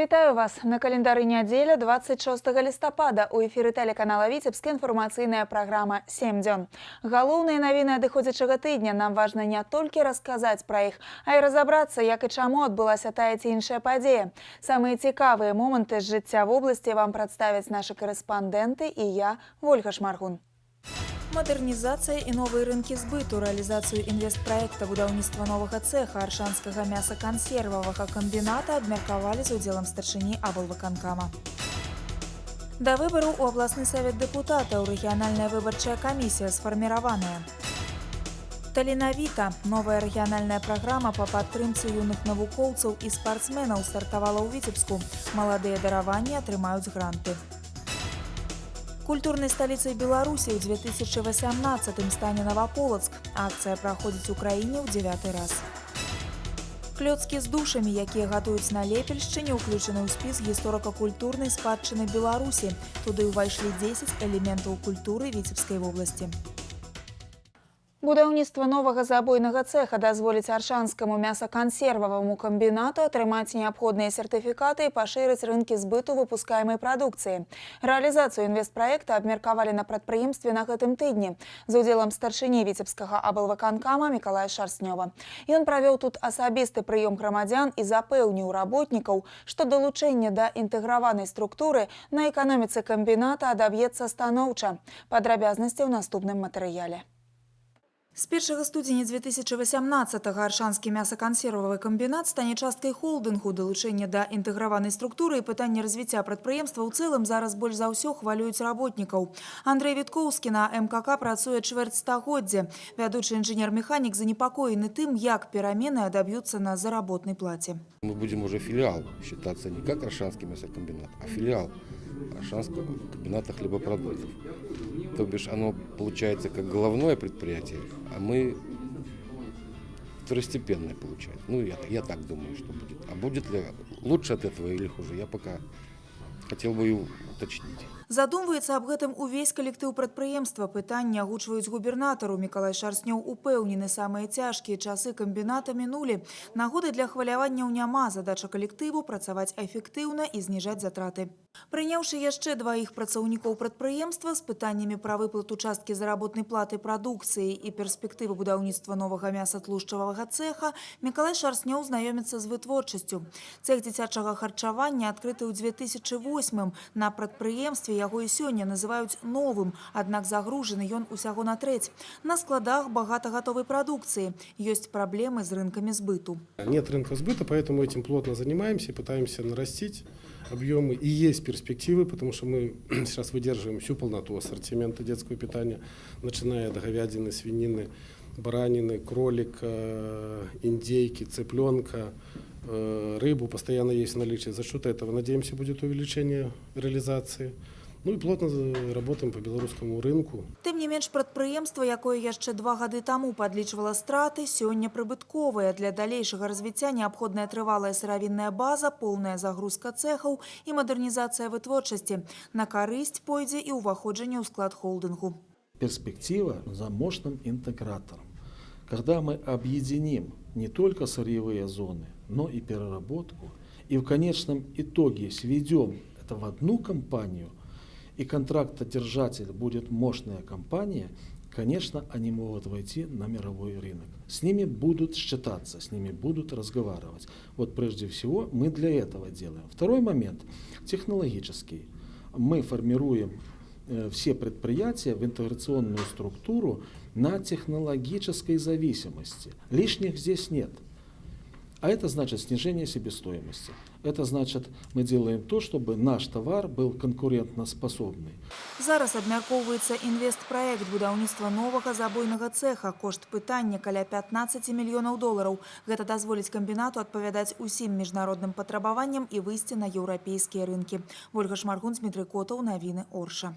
Вітаю вас! На календары нядзеля, 26 лістапада. У эфіры тэлеканала «Віцебск» інфармацыйная праграма «7 дзён». Галоўныя навіны адыходзячага тыдня. Нам важна не толькі расказаць пра іх, а і разабрацца, як і чаму адбылася тая ці іншая падзея. Самыя цікавыя моманты з жыцця вобласці вам прадставяць нашы карэспандэнты і я, Вольга Шмаргун. Мадэрнізацыя і новыя рынкі збыту, рэалізацыю інвестпраекта будаўніцтва новага цеха Аршанскага мясакансервавага камбіната абмеркавалі з удзелам старшыні аблвыканкама. Да выбараў у абласны савет дэпутатаў рэгіянальная выбарчая камісія сфарміраваная. Таленавіта. Новая рэгіянальная праграма па падтрымцы юных навукоўцаў і спартсменаў стартавала ў Віцебску. Маладыя дараванні атрымаюць гранты. Культурнай сталіцай Беларусі ў 2018 стане Наваполацк. Акцыя праходзіць у краіне ў дзевяты раз. Клёцкі з душамі, якія гатуюць на Лепельшчыне, ўключаны ў спіс гісторыка-культурнай спадчыны Беларусі. Туды ўвайшлі 10 элементаў культуры Віцебскай вобласці. Будаўніцтва новага забойнага цеха дазволіць Аршанскаму мясакансерваваму камбінату атрымаць неабходныя сертыфікаты і пашырыць рынкі збыту выпускаемай прадукцыі. Рэалізацыю інвестпраекта абмеркавалі на прадпрыемстве на гэтым тыдні з удзелам старшыні Віцебскага аблвыканкама Мікалая Шарстнёва. Ён правёў тут асабісты прыём грамадзян і запэўніў работнікаў, што далучэнне да інтэграванай структуры на эканоміцы камбіната адаб'ецца станоўча. Падрабязнасці ў наступным матэрыяле. З 1 студзеня 2018 Аршанскі мясакансервавы камбінат стане часткай холдынгу. Далучэнне да інтэграванай структуры і пытанне развіцця прадпрыемства ў цэлым зараз больш за ўсё хвалююць работнікаў. Андрэй Віткоўскі на МКК працуе чвэрць стагоддзя. Вядучы інжынер-механік занепакоены тым, як перамены адаб'юцца на заработнай плаце. Мы будем уже филиал считаться не как Оршанский мясокомбинат, а филиал Оршанского комбината хлебопродуктов. То бишь оно получается как головное предприятие, а мы второстепенное получается. Ну, я так думаю, что будет. А будет ли лучше от этого или хуже, я пока хотел бы и уточнить. Задумваецца аб гэтым увесь калектыў прадпрыемства. Пытанні агучваюць губернатару. Мікалай Шарстнёў упэўнены, самыя цяжкія часы камбіната мінулі. Нагоды для хваляванняў няма. Задача калектыву – працаваць эфектыўна і зніжаць затраты. Прыняўшы яшчэ дваіх працаўнікоў прадпрыемства з пытаннямі пра выплату часткі заработнай платы прадукцыі і перспектывы будаўніцтва новага мясатлушчавага цеха, Мікалай Шарстнёў знаёміцца з вытворчасцю. Цех дзіцячага харчавання адкрыты ў 2008. На прадпрыемстве яго і сёння называюць новым, аднак загружаны ён усяго на трэць. На складах багата гатовай прадукцыі. Ёсць праблемы з рынкамі збыту. Нет рынка сбыта, поэтому этим плотно занимаемся, пытаемся нарастить объемы. И есть перспективы, потому что мы сейчас выдерживаем всю полноту ассортимента детского питания, начиная от говядины, свинины, баранины, кролика, индейки, цыпленка, рыбу постоянно есть в наличии. За счет этого, надеемся, будет увеличение реализации. Ну и плотно работаем по белорусскому рынку. Тым не менш, прадпрыемства, якое яшчэ 2 гады таму падлічвала страты, сёння прыбытковае. Для далейшага развіцця неабходная трывалая сыравінная база, поўная загрузка цэхаў і мадэрнізацыя вытворчасці. На карысць пойдзе і ўваходжанне ў склад холдынгу. Перспектива за мощным интегратором. Когда мы объединим не только сырьевые зоны, но и переработку, и в конечном итоге сведем это в одну компанию, и контрактодержатель будет мощная компания, конечно, они могут войти на мировой рынок. С ними будут считаться, с ними будут разговаривать. Вот прежде всего мы для этого делаем. Второй момент – технологический. Мы формируем все предприятия в интеграционную структуру на технологической зависимости. Лишних здесь нет. А это значит снижение себестоимости. Это значит, мы делаем то, чтобы наш товар был конкурентоспособный. Зараз абмяркоўваецца інвестпраект будаўніцтва новага забойнага цеха. Кошт пытання каля 15 мільёнаў долараў. Гэта дазволіць камбінату адпавядаць усім міжнародным патрабаванням і выйсці на еўрапейскія рынкі. Вольга Шмаргун, Дмітрый Котаў, навіны, Орша.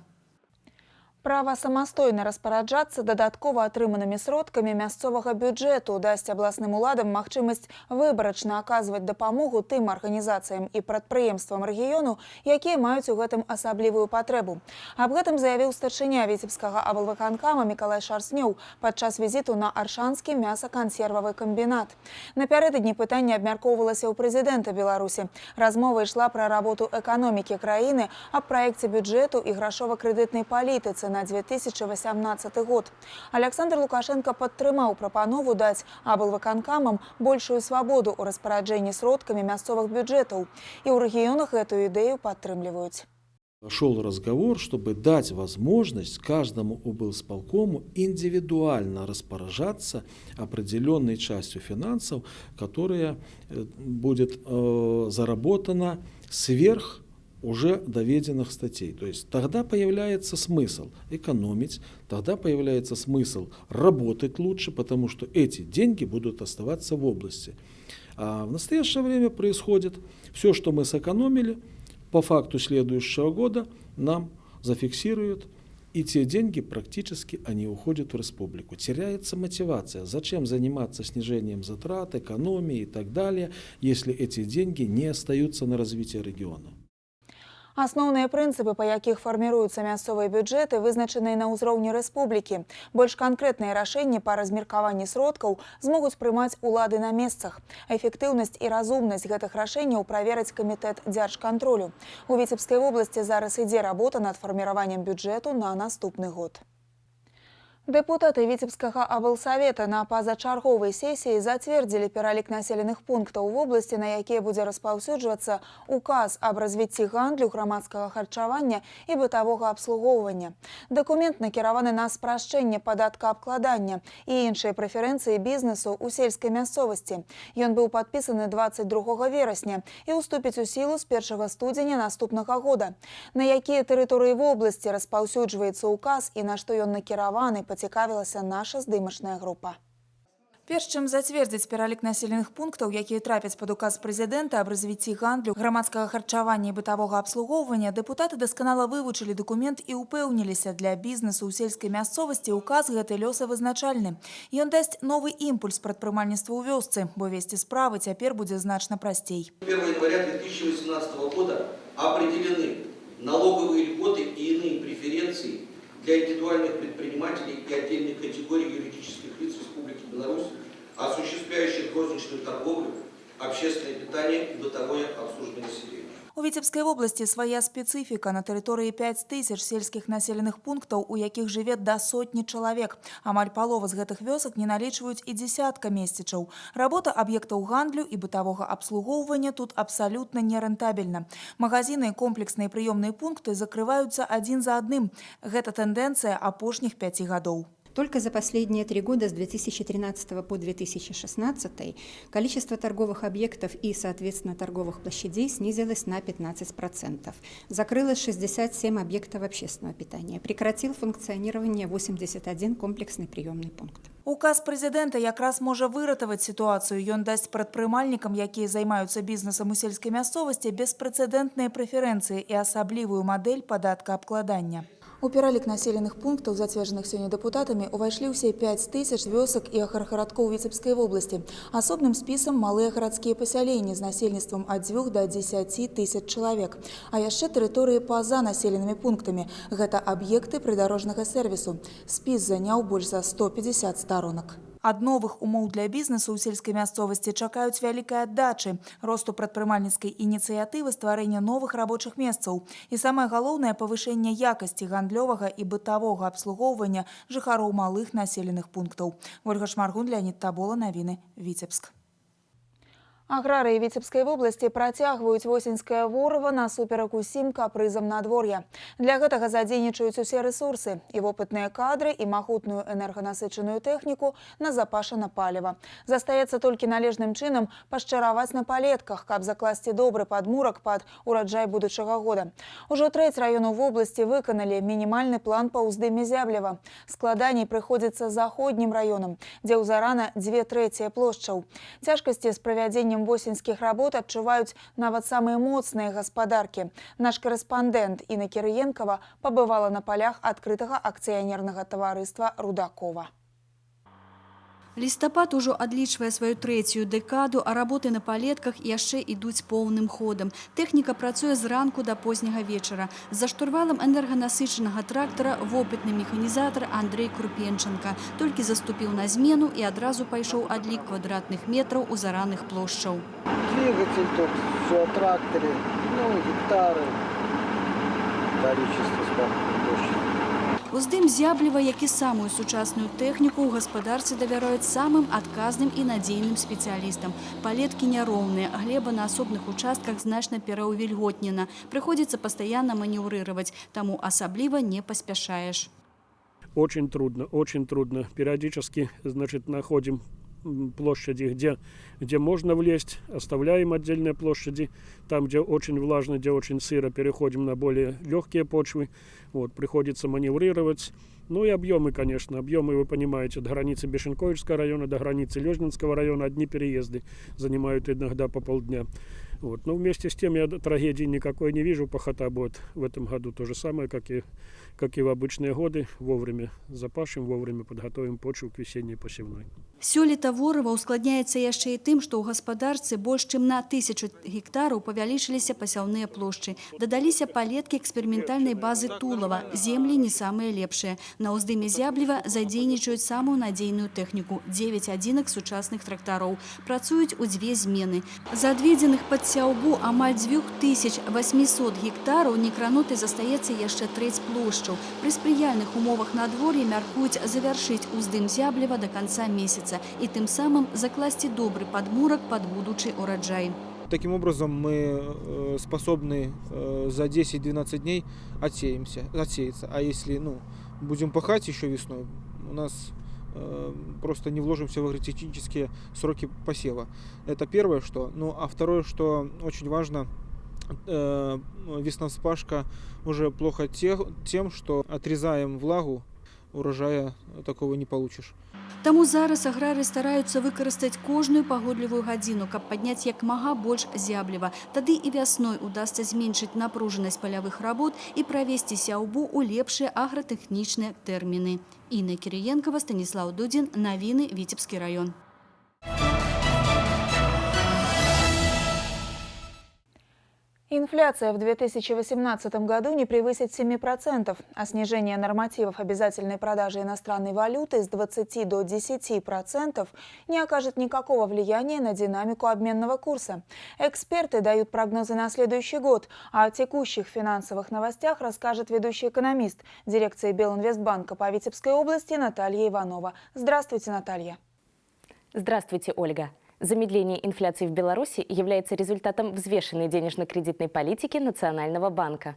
Права самастойна распараджацца дадаткова атрыманымі сродкамі мясцовага бюджэту дасць абласным уладам магчымасць выбарачна аказваць дапамогу тым арганізацыям і прадпрыемствам рэгіёну, якія маюць у гэтым асаблівую патрэбу. Аб гэтым заявіў старшыня Віцебскага аблвыканкама Мікалай Шарснёў падчас візіту на Аршанскі мясакансервавы камбінат. Напярэдадні пытанне абмяркоўвалася ў прэзідэнта Беларусі. Размова ішла пра работу эканомікі краіны, аб праекце бюджэту і грашова-крэдытнай палітыцы на 2018 год. Аляксандр Лукашэнка падтрымаў прапанову даць аблвыканкамам большую свабоду ў распараджэнні сродкамі мясцовых бюджэтаў. І ў рэгіёнах гэтую ідэю падтрымліваюць. Шел разговор, чтобы дать возможность каждому облсполкому индивидуально распоряжаться определенной частью финансов, которая будет заработана сверх уже доведенных статей. То есть тогда появляется смысл экономить, тогда появляется смысл работать лучше, потому что эти деньги будут оставаться в области. А в настоящее время происходит все, что мы сэкономили, по факту следующего года нам зафиксируют, и те деньги практически они уходят в республику. Теряется мотивация. Зачем заниматься снижением затрат, экономией и так далее, если эти деньги не остаются на развитие региона? Асноўныя прынцыпы, па якіх фарміруюцца мясцовыя бюджэты, вызначаныя на ўзроўні рэспублікі. Больш канкрэтныя рашэнні па размеркаванні сродкаў змогуць прымаць улады на месцах. Эфектыўнасць і разумнасць гэтых рашэнняў праверыць камітэт дзяржкантролю. У Віцебскай вобласці зараз ідзе работа над фарміраваннем бюджэту на наступны год. Дэпутаты Віцебскага аблсавета на пазачарговай сесіі зацвердзілі пералік населеных пунктаў вобласці, на якія будзе распаўсюджвацца указ аб развіцці гандлю, грамадскага харчавання і бытавога абслугоўвання. Дакумент накіраваны на спрашчэнне падаткаабкладання і іншыя прэферэнцыі бізнесу ў сельскай мясцовасці. Ён быў падпісаны 22 верасня і ўступіць у сілу з 1 студзеня наступнага года. На якія тэрыторыі вобласці распаўсюджваецца указ і на што ён накіраваны, пацікавілася наша здымачная група. Перш чым зацвердзіць пералік населеных пунктаў, якія трапяць пад указ прэзідэнта аб развіцці гандлю, грамадскага харчавання і бытавога абслугоўвання, дэпутаты дасканала вывучылі дакумент і ўпэўніліся, для бізнесу ў сельскай мясцовасці указ гэты лёсавызначальны. Ён дасць новы імпульс прадпрымальніцтву ў вёсцы, бо весці справы цяпер будзе значна прасцей. 1 января 2018 года определены налоговые льготы и иные преференции для индивидуальных предпринимателей и отдельных категорий юридических лиц Республики Беларусь, осуществляющих розничную торговлю, общественное питание и бытовое обслуживание населения. У Віцебскай вобласці свая спецыфіка. На тэрыторыі 5000 сельскіх населеных пунктаў, у якіх жыве да сотні чалавек. Амаль палова з гэтых вёсак не налічваюць і дзесятка месцічаў. Работа аб'ектаў гандлю і бытавога абслугоўвання тут абсалютна нерэнтабельна. Магазіны і комплексныя прыёмныя пункты закрываюцца адзін за адным. Гэта тэндэнцыя апошніх 5 гадоў. Только за последние 3 года, с 2013 по 2016, количество торговых объектов и, соответственно, торговых площадей снизилось на 15%. Закрылось 67 объектов общественного питания. Прекратил функционирование 81 комплексный приемный пункт. Указ прэзідэнта якраз можа выратаваць сітуацыю. Ён дасць прадпрымальнікам, якія займаюцца бізнесам у сельскай мясцовасці, беспрэцэдэнтныя прэферэнцыі і асаблівую мадэль падаткаабкладання. У пералік населеных пунктаў, зацверджаных сёння дэпутатамі, увайшлі ўсе 5000 вёсак і аграгарадкоў Віцебскай вобласці. Асобным спісам малыя гарадскія пасяленні з насельніцтвам ад 2 да 10 тысяч чалавек. А яшчэ тэрыторыі па-за населенымі пунктамі. Гэта аб'екты прыдарожнага сэрвісу. Спіс заняў больш за 150 старонак. Ад новых умоў для бізнесу ў сельскай мясцовасці чакаюць вялікай аддачы, росту прадпрымальніцкай ініцыятывы, стварэння новых рабочых месцаў. І самае галоўнае – павышэнне якасці гандлёвага і бытавога абслугоўвання жыхароў малых населеных пунктаў. Вольга Шмаргун, Леанід Табола, навіны, Віцебск. Аграрыі Віцебскай вобласці працягваюць восеньскае ворыва насуперак усім капрызам надвор'я. Для гэтага задзейнічаюць усе рэсурсы: і вопытныя кадры, і магутную энерганасычаную тэхніку, назапашана паліва. Застаецца толькі належным чынам пашчараваць на палетках, каб закласці добры падмурак пад ураджай будучага года. Ужо трэць раёнаў вобласці выканалі мінімальны план па ўздыме зяблева. Складаней прыходзіцца заходнім раёнам, дзе ўзарана 2/3 плошчаў. Цяжкасці з правядзеннем Давлением восеньскіх работ адчуваюць нават самыя моцныя гаспадаркі. Наш карэспандэнт Інна Кірыенкава пабывала на полях адкрытага акцыянернага таварыства «Рудакова». Лістапад ужо адлічвае сваю трэцюю дэкаду, а работы на палетках яшчэ ідуць поўным ходам. Тэхніка працуе з ранку да позняга вечара. За штурвалам энерганасычанага трактара вопытны механізатар Андрэй Крупенчанка. Толькі заступіў на змену і адразу пайшоў адлік квадратных метраў узараных плошчаў. Двигатель тут, все о тракторе, ну, гектары, количество спаханной площади. Уздым зябліва, як і самую сучасную тэхніку, ў гаспадарцы давяраюць самым адказным і надзейным спецыялістам. Палеткі няроўныя, глеба на асобных участках значна пераўвільготнена. Прыходзіцца пастаянна манеўрыраваць, таму асабліва не паспяшаеш. Очень трудно, очень трудно. Периодически, значит, находим площади, где можно влезть, оставляем отдельные площади. Там, где очень влажно, где очень сыро, переходим на более легкие почвы. Вот, приходится маневрировать. Ну и объемы, конечно. Объемы, вы понимаете, от границы Бешенковичского района до границы Лежнинского района одни переезды занимают иногда по полдня. Вот. Но вместе с тем я трагедии никакой не вижу. Пахота будет в этом году то же самое, как и в обычные годы. Вовремя запашем, вовремя подготовим почву к весенней посевной. Сёлета ворава ускладняецца яшчэ і тым, што ў гаспадарцы больш чым на 1000 гектараў павялічыліся пасяўныя плошчы. Дадаліся палеткі эксперыментальнай базы Тулава. Землі не самыя лепшыя. На ўздыме зябліва задзейнічаюць самую надзейную тэхніку – 9 адзінак сучасных трактароў. Працуюць у дзве змены. З адведзеных пад сяўбу амаль 2800 гектараў некранутай застаецца яшчэ трэць плошчаў. Пры спрыяльных умовах надвор'я мяркуюць завяршыць уздым зябліва да канца месяца и тем самым закласти добрый подмурок под будущий ураджай. Таким образом мы способны за 10-12 дней отсеяться. А если будем пахать еще весной, у нас просто не вложимся в агротехнические сроки посева. Это первое, что. Ну, а второе, что очень важно, весна-вспашка уже плохо тем, что отрезаем влагу, урожая такого не получишь. Таму зараз аграры стараюцца выкарыстаць кожную пагодлівую гадзіну, каб падняць як мага больш зябліва. Тады і вясной удасца зменшыць напружанасць палявых работ і правесці сяўбу ў лепшыя агратэхнічныя тэрміны. Інна Кірыенкава, Станіслаў Дудзін, навіны, Віцебскі раён. Инфляция в 2018 году не превысит 7%, а снижение нормативов обязательной продажи иностранной валюты с 20 до 10% не окажет никакого влияния на динамику обменного курса. Эксперты дают прогнозы на следующий год, а о текущих финансовых новостях расскажет ведущий экономист дирекции Белинвестбанка по Витебской области Наталья Иванова. Здравствуйте, Наталья. Здравствуйте, Ольга. Замедление инфляции в Беларуси является результатом взвешенной денежно-кредитной политики Национального банка.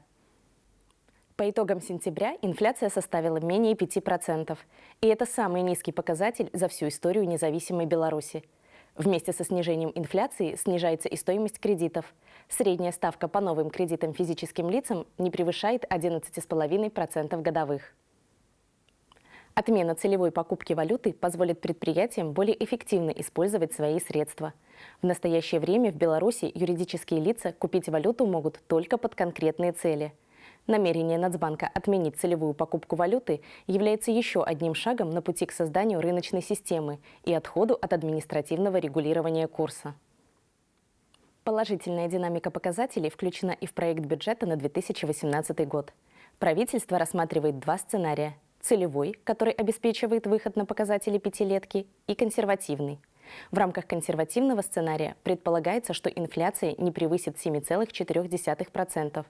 По итогам сентября инфляция составила менее 5%. И это самый низкий показатель за всю историю независимой Беларуси. Вместе со снижением инфляции снижается и стоимость кредитов. Средняя ставка по новым кредитам физическим лицам не превышает 11,5% годовых. Отмена целевой покупки валюты позволит предприятиям более эффективно использовать свои средства. В настоящее время в Беларуси юридические лица купить валюту могут только под конкретные цели. Намерение Нацбанка отменить целевую покупку валюты является еще одним шагом на пути к созданию рыночной системы и отходу от административного регулирования курса. Положительная динамика показателей включена и в проект бюджета на 2018 год. Правительство рассматривает два сценария. Целевой, который обеспечивает выход на показатели пятилетки, и консервативный. В рамках консервативного сценария предполагается, что инфляция не превысит 7,4%,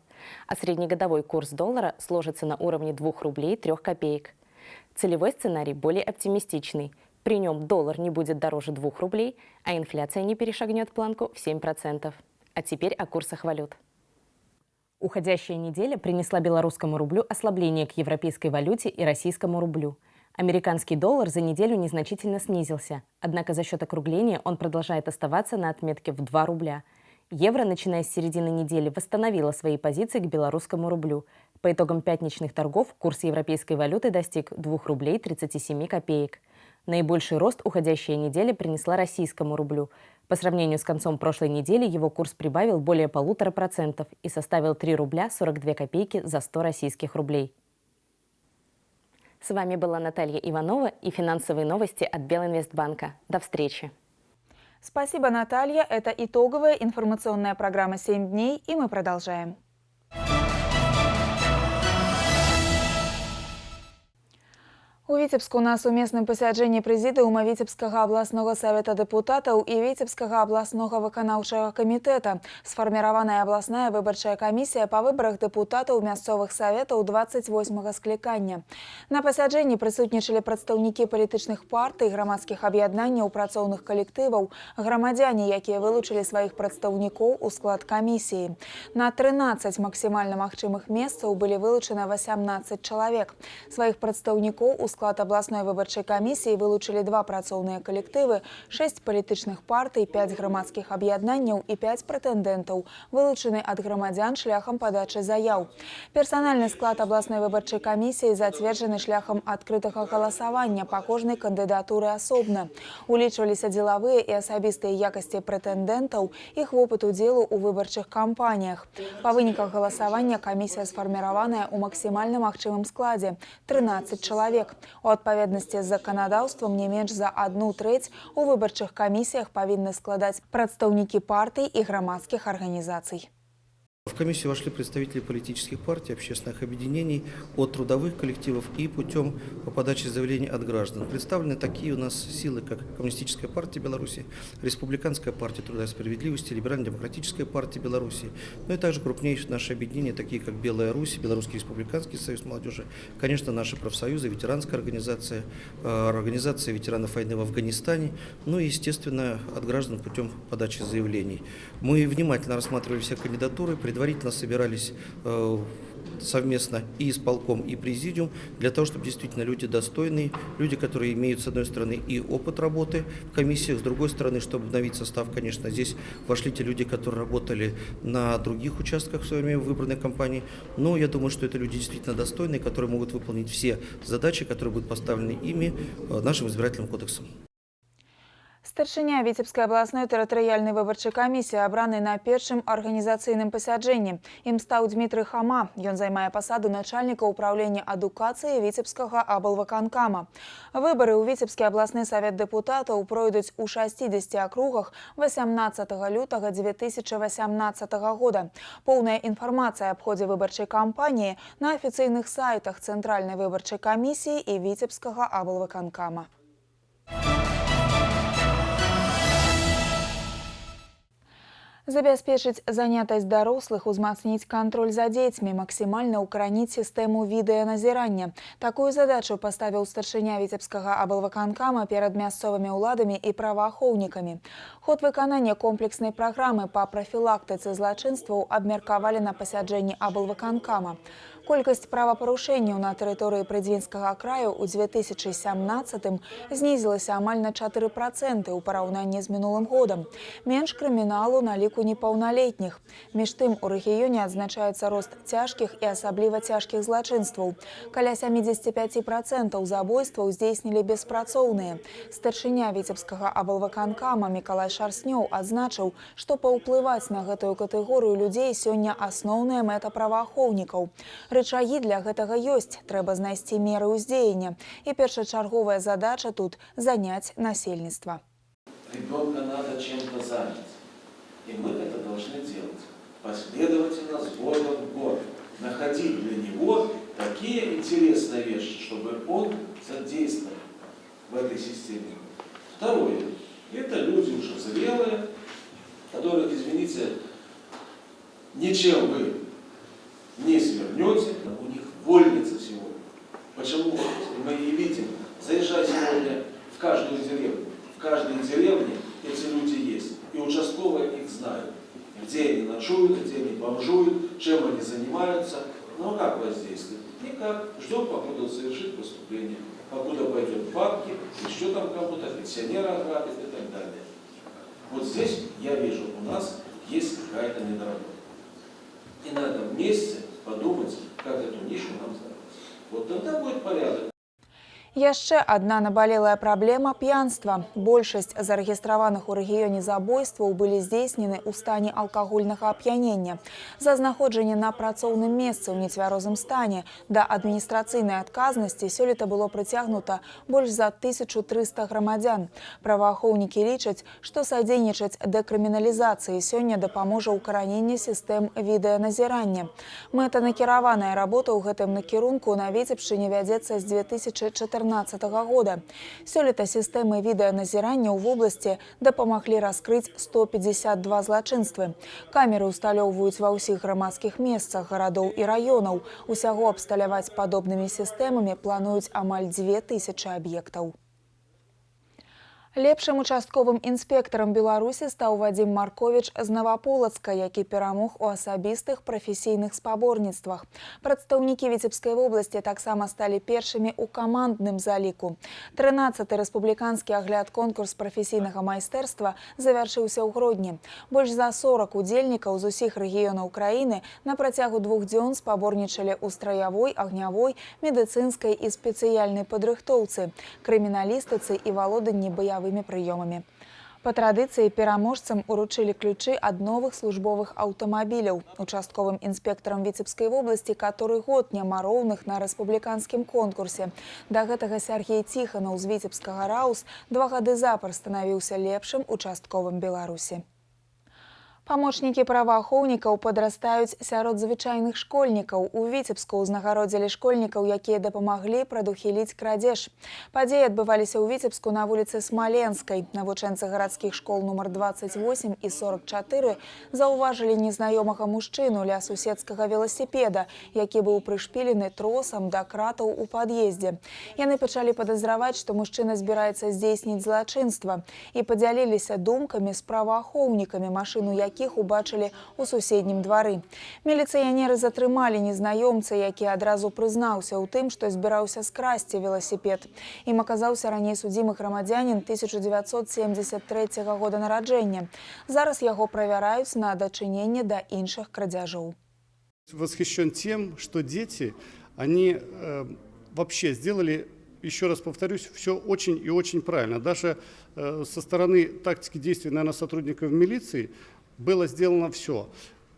а среднегодовой курс доллара сложится на уровне 2 рублей 3 копеек. Целевой сценарий более оптимистичный. При нем доллар не будет дороже 2 рублей, а инфляция не перешагнет планку в 7%. А теперь о курсах валют. Уходящая неделя принесла белорусскому рублю ослабление к европейской валюте и российскому рублю. Американский доллар за неделю незначительно снизился, однако за счет округления он продолжает оставаться на отметке в 2 рубля. Евро, начиная с середины недели, восстановило свои позиции к белорусскому рублю. По итогам пятничных торгов курс европейской валюты достиг 2 рублей 37 копеек. Наибольший рост уходящая неделя принесла российскому рублю. По сравнению с концом прошлой недели его курс прибавил более 1,5% и составил 3 рубля 42 копейки за 100 российских рублей. С вами была Наталья Иванова и финансовые новости от Белинвестбанка. До встречи! Спасибо, Наталья. Это итоговая информационная программа «7 дней», и мы продолжаем. У Віцебску на сумесным пасяджэнні прэзідыума Віцебскага абласнога савета дэпутатаў і Віцебскага абласнога выканаўчага камітэта сфарміраваная абласная выбарчая камісія па выбарах дэпутатаў мясцовых саветаў 28-га склікання. На пасяджэнні прысутнічалі прадстаўнікі палітычных партый, грамадскіх аб'яднанняў, працоўных калектываў, грамадзяне, якія вылучылі сваіх прадстаўнікоў у склад камісіі. На 13 максімальна магчымых месцаў былі вылучаны 18 чалавек. Сваіх прадстаўнікоў у склад абласной выбарчай камісіі вылучылі 2 працоўныя калектывы, 6 палітычных партый, 5 грамадскіх аб'яднанняў і 5 прэтэндэнтаў, вылучаны ад грамадзян шляхам падачы заяў. Персанальны склад абласной выбарчай камісіі зацверджаны шляхам адкрытага галасавання па кожнай кандыдатуры асобна. Улічваліся дзелавыя і асабістыя якасці прэтэндэнтаў, іх вопыт удзелу ў выбарчых кампаніях. Па выніках галасавання камісія сфарміраваная ў максімальна магчымым складзе – 13 чалавек. У адпаведнасці з заканадаўствам не менш за 1/3 у выбарчых камісіях павінны складаць прадстаўнікі партый і грамадскіх арганізацый. В комиссию вошли представители политических партий, общественных объединений, от трудовых коллективов и путем подачи заявлений от граждан. Представлены такие у нас силы, как Коммунистическая партия Беларуси, Республиканская партия труда и справедливости, Либерально-демократическая партия Беларуси, ну и также крупнейшие наши объединения, такие как Белая Русь, Белорусский республиканский союз молодежи, конечно, наши профсоюзы, ветеранская организация, организация ветеранов войны в Афганистане, ну и, естественно, от граждан путем подачи заявлений. Мы внимательно рассматривали все кандидатуры, предварительно собирались совместно и исполком, и президиум, для того, чтобы действительно люди достойные, люди, которые имеют, с одной стороны, и опыт работы в комиссиях, с другой стороны, чтобы обновить состав, конечно, здесь вошли те люди, которые работали на других участках в своей выбранной компании, но я думаю, что это люди действительно достойные, которые могут выполнить все задачи, которые будут поставлены ими нашим избирательным кодексом. Старшыня Віцебскай абласной тэрытарыяльнай выбарчай камісіі абраны на першым арганізацыйным пасяджэнні. Ім стаў Дмітрый Хама. Ён займае пасаду начальніка ўпраўлення адукацыі Віцебскага аблвыканкама. Выбары ў Віцебскі абласны савет дэпутатаў пройдуць у 60 акругах 18 лютага 2018 года. Поўная інфармацыя аб ходзе выбарчай кампаніі на афіцыйных сайтах Цэнтральнай выбарчай камісіі і Віцебскага аблвыканкама. Забяспечыць занятасць дарослых, узмацніць кантроль за дзецьмі, максімальна ўкараніць сістэму відэаназірання. Такую задачу паставіў старшыня Віцебскага аблвыканкама перад мясцовымі ўладамі і праваахоўнікамі. Ход выканання комплекснай праграмы па прафілактыцы злачынстваў абмеркавалі на пасяджэнні аблвыканкама. Колькасць правапарушэнняў на тэрыторыі Прыдзвінскага краю ў 2017-м знізілася амаль на 4% ў параўнанні з мінулым годам. Менш крыміналу на ліку непаўналетніх. Між тым, у рэгіёне адзначаецца рост цяжкіх і асабліва цяжкіх злачынстваў. Каля 75% забойстваў здзейснілі беспрацоўныя. Старшыня Віцебскага аблвыканкама Мікалай Шарснёў адзначыў, што паўплываць на гэтую катэгорыю людзей сёння асноўная мэта праваахоўнікаў. Рычагі для гэтага ёсць, трэба знайсці меры ўздзеяння. І першачарговая задача тут – заняць насельніцтва. Ребенка надо чем-то занять. И мы это должны делать последовательно, с года в год. Находить для него такие интересные вещи, чтобы он задействован в этой системе. Второе. Это люди уже зрелые, которых, извините, ничем вы не свернете, у них вольница сегодня. Почему мы и видим, заезжай сегодня в каждую деревню, в каждой деревне эти люди есть, и участковые их знают, где они ночуют, где они бомжуют, чем они занимаются. Но как воздействовать? Никак. Ждем, покуда совершит преступление, покуда пойдет в бабки, еще там кому-то, пенсионера ограбит и так далее. Вот здесь, я вижу, у нас есть какая-то недоработка. И надо вместе подумать, как эту нишу нам закрыть. Вот тогда будет порядок. Яшчэ адна набалелая праблема – п'янства. Большасць зарэгістраваных у рэгіёне забойстваў былі здзейснены ў стане алкагольнага ап'янення. За знаходжанне на працоўным месцы ў нецвярозым стане да адміністрацыйнай адказнасці сёлета было прыцягнута больш за 1300 грамадзян. Праваахоўнікі лічаць, што садзейнічаць дэкрыміналізацыі сёння дапаможа ўкараненне сістэм відэаназірання. Мэтанакіраваная работа ў гэтым накірунку на Віцебшчыне вядзецца з 2014 года. Сёлета сістэмы відэаназірання ў вобласці дапамаглі раскрыць 152 злачынствы. Камеры ўсталёўваюць ва ўсіх грамадскіх месцах гарадоў і раёнаў. Усяго абсталяваць падобнымі сістэмамі плануюць амаль 2000 аб'ектаў. Лепшым участковым інспектарам Беларусі стаў Вадзім Марковіч з Наваполацка, які перамог у асабістых прафесійных спаборніцтвах. Прадстаўнікі Віцебскай вобласці таксама сталі першымі ў камандным заліку. 13-ты рэспубліканскі агляд-конкурс прафесійнага майстэрства завяршыўся ў Гродні. Больш за 40 удзельнікаў з усіх рэгіёнаў краіны на працягу двух дзён спаборнічалі ў страявой, агнявой, медыцынскай і спецыяльнай падрыхтоўцы, крыміналістыцы і валоданні баявымі прыёмамі. Па традыцыі пераможцам уручылі ключы ад новых службовых аўтамабіляў. Участковым інспектарам Віцебскай вобласці каторы год няма роўных на рэспубліканскім конкурсе. Да гэтага Сяргей Ціханаў з Віцебскага РАУС 2 гады запар станавіўся лепшым участковым Беларусі. Памочнікі праваахоўнікаў падрастаюць сярод звычайных школьнікаў. У Віцебску ўзнагародзілі школьнікаў, якія дапамаглі прадухіліць крадзеж. Падзеі адбываліся ў Віцебску на вуліцы Смаленскай. Навучэнцы гарадскіх школ нумар 28 і 44 заўважылі незнаёмага мужчыну ля суседскага веласіпеда, які быў прышпілены тросам да кратаў у пад'ездзе. Яны пачалі падазраваць, што мужчына збіраецца здзейсніць злачынства, і падзяліліся думкамі з праваахоўнікамі, машыну якіх убачылі ў суседнім двары. Міліцыянеры затрымалі незнаёмца, які адразу прызнаўся ў тым, што збіраўся скрасці веласіпед. Ім аказаўся раней судзімы грамадзянін 1973 года нараджэння. Зараз яго правяраюць на дачыненне да іншых крадзяжоў. Восхищен тем, что дети, они вообще сделали, еще раз повторюсь, все очень и очень правильно. Даже со стороны тактики действий, наверное, сотрудников милиции было сделано все.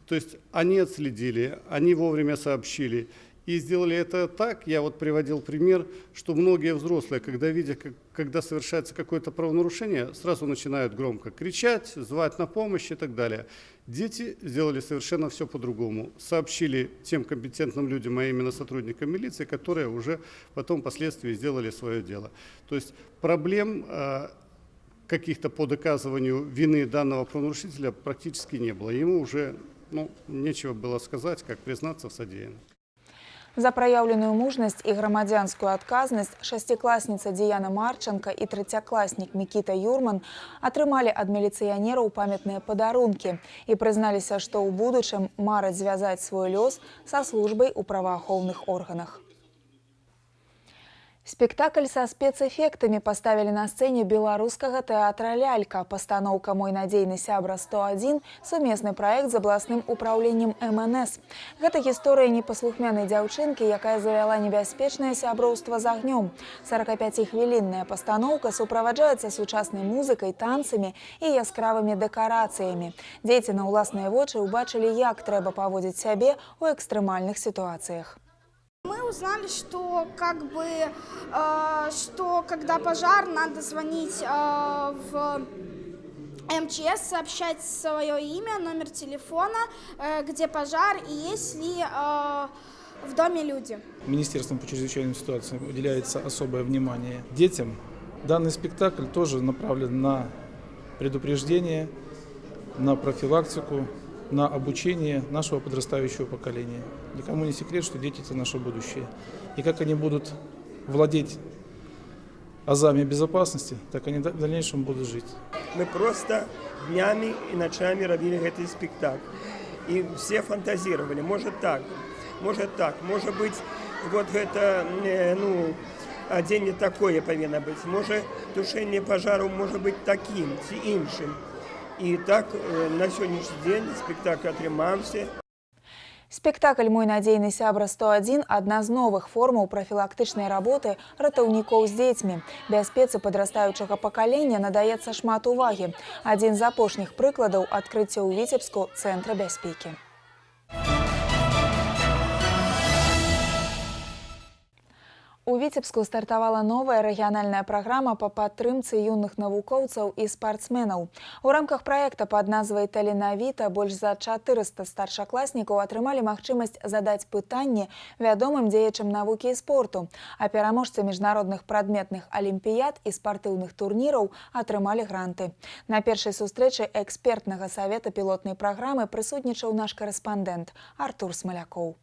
То есть они отследили, они вовремя сообщили. И сделали это так, я вот приводил пример, что многие взрослые, когда видят, когда совершается какое-то правонарушение, сразу начинают громко кричать, звать на помощь и так далее. Дети сделали совершенно все по-другому. Сообщили тем компетентным людям, а именно сотрудникам милиции, которые уже потом впоследствии сделали свое дело. То есть проблем каких-то по доказыванию вины данного правонарушителя практически не было. Ему уже нечего было сказать, как признаться в содеянном. За праяўленую мужнасць і грамадзянскую адказнасць шасцікласніца Діяна Марченко і трэцякласнік Мікіта Юрман атрымалі ад міліцыянераў памятныя падарункі і прызналіся, што ў будучым мараць звязаць свой лёс са службай у праваахоўных органах. Спектакль са спецэфектамі паставілі на сцэне беларускага тэатра «Лялька». Пастаноўка «Мой надзейны сябра 101» – сумесны праект з абласным упраўленнем МНС. Гэта гісторыя непаслухмянай дзяўчынкі, якая завяла небяспечнае сяброўства з агнём. 45-хвілінная пастаноўка суправаджаецца сучаснай музыкай, танцамі і яскравымі дэкарацыямі. Дзеці на ўласныя вочы ўбачылі, як трэба паводзіць сябе ў экстрэмальных сітуацыях. Мы узнали, что, что когда пожар, надо звонить в МЧС, сообщать свое имя, номер телефона, где пожар и есть ли в доме люди. Министерством по чрезвычайным ситуациям уделяется особое внимание детям. Данный спектакль тоже направлен на предупреждение, на профилактику, на обучение нашего подрастающего поколения. Никому не секрет, что дети – это наше будущее. И как они будут владеть азами безопасности, так они в дальнейшем будут жить. Мы просто днями и ночами робили этот спектакль. И все фантазировали, может так, может так, может быть, вот это, оденье такое повинно быть, может, тушение пожаров может быть таким, іншим. И так на сегодняшний день спектакль «Атрымаўся». Спектакль «Мой надзейны сябра 101» – адна з новых формаў прафілактычнай работы ратаўнікоў з дзецьмі. Бяспецы падрастаючага пакалення надаецца шмат увагі. Адзін з апошніх прыкладаў – адкрыццё ў Віцебску цэнтра бяспекі. У Віцебску стартавала новая рэгіянальная праграма па падтрымцы юных навукоўцаў і спартсменаў. У рамках праекта пад назвай «Таленавіта» больш за 400 старшакласнікаў атрымалі магчымасць задаць пытанні вядомым дзеячам навукі і спорту, а пераможцы міжнародных прадметных алімпіяд і спартыўных турніраў атрымалі гранты. На першай сустрэчы экспертнага савета пілотнай праграмы прысутнічаў наш карэспандэнт Артур Смалякоў.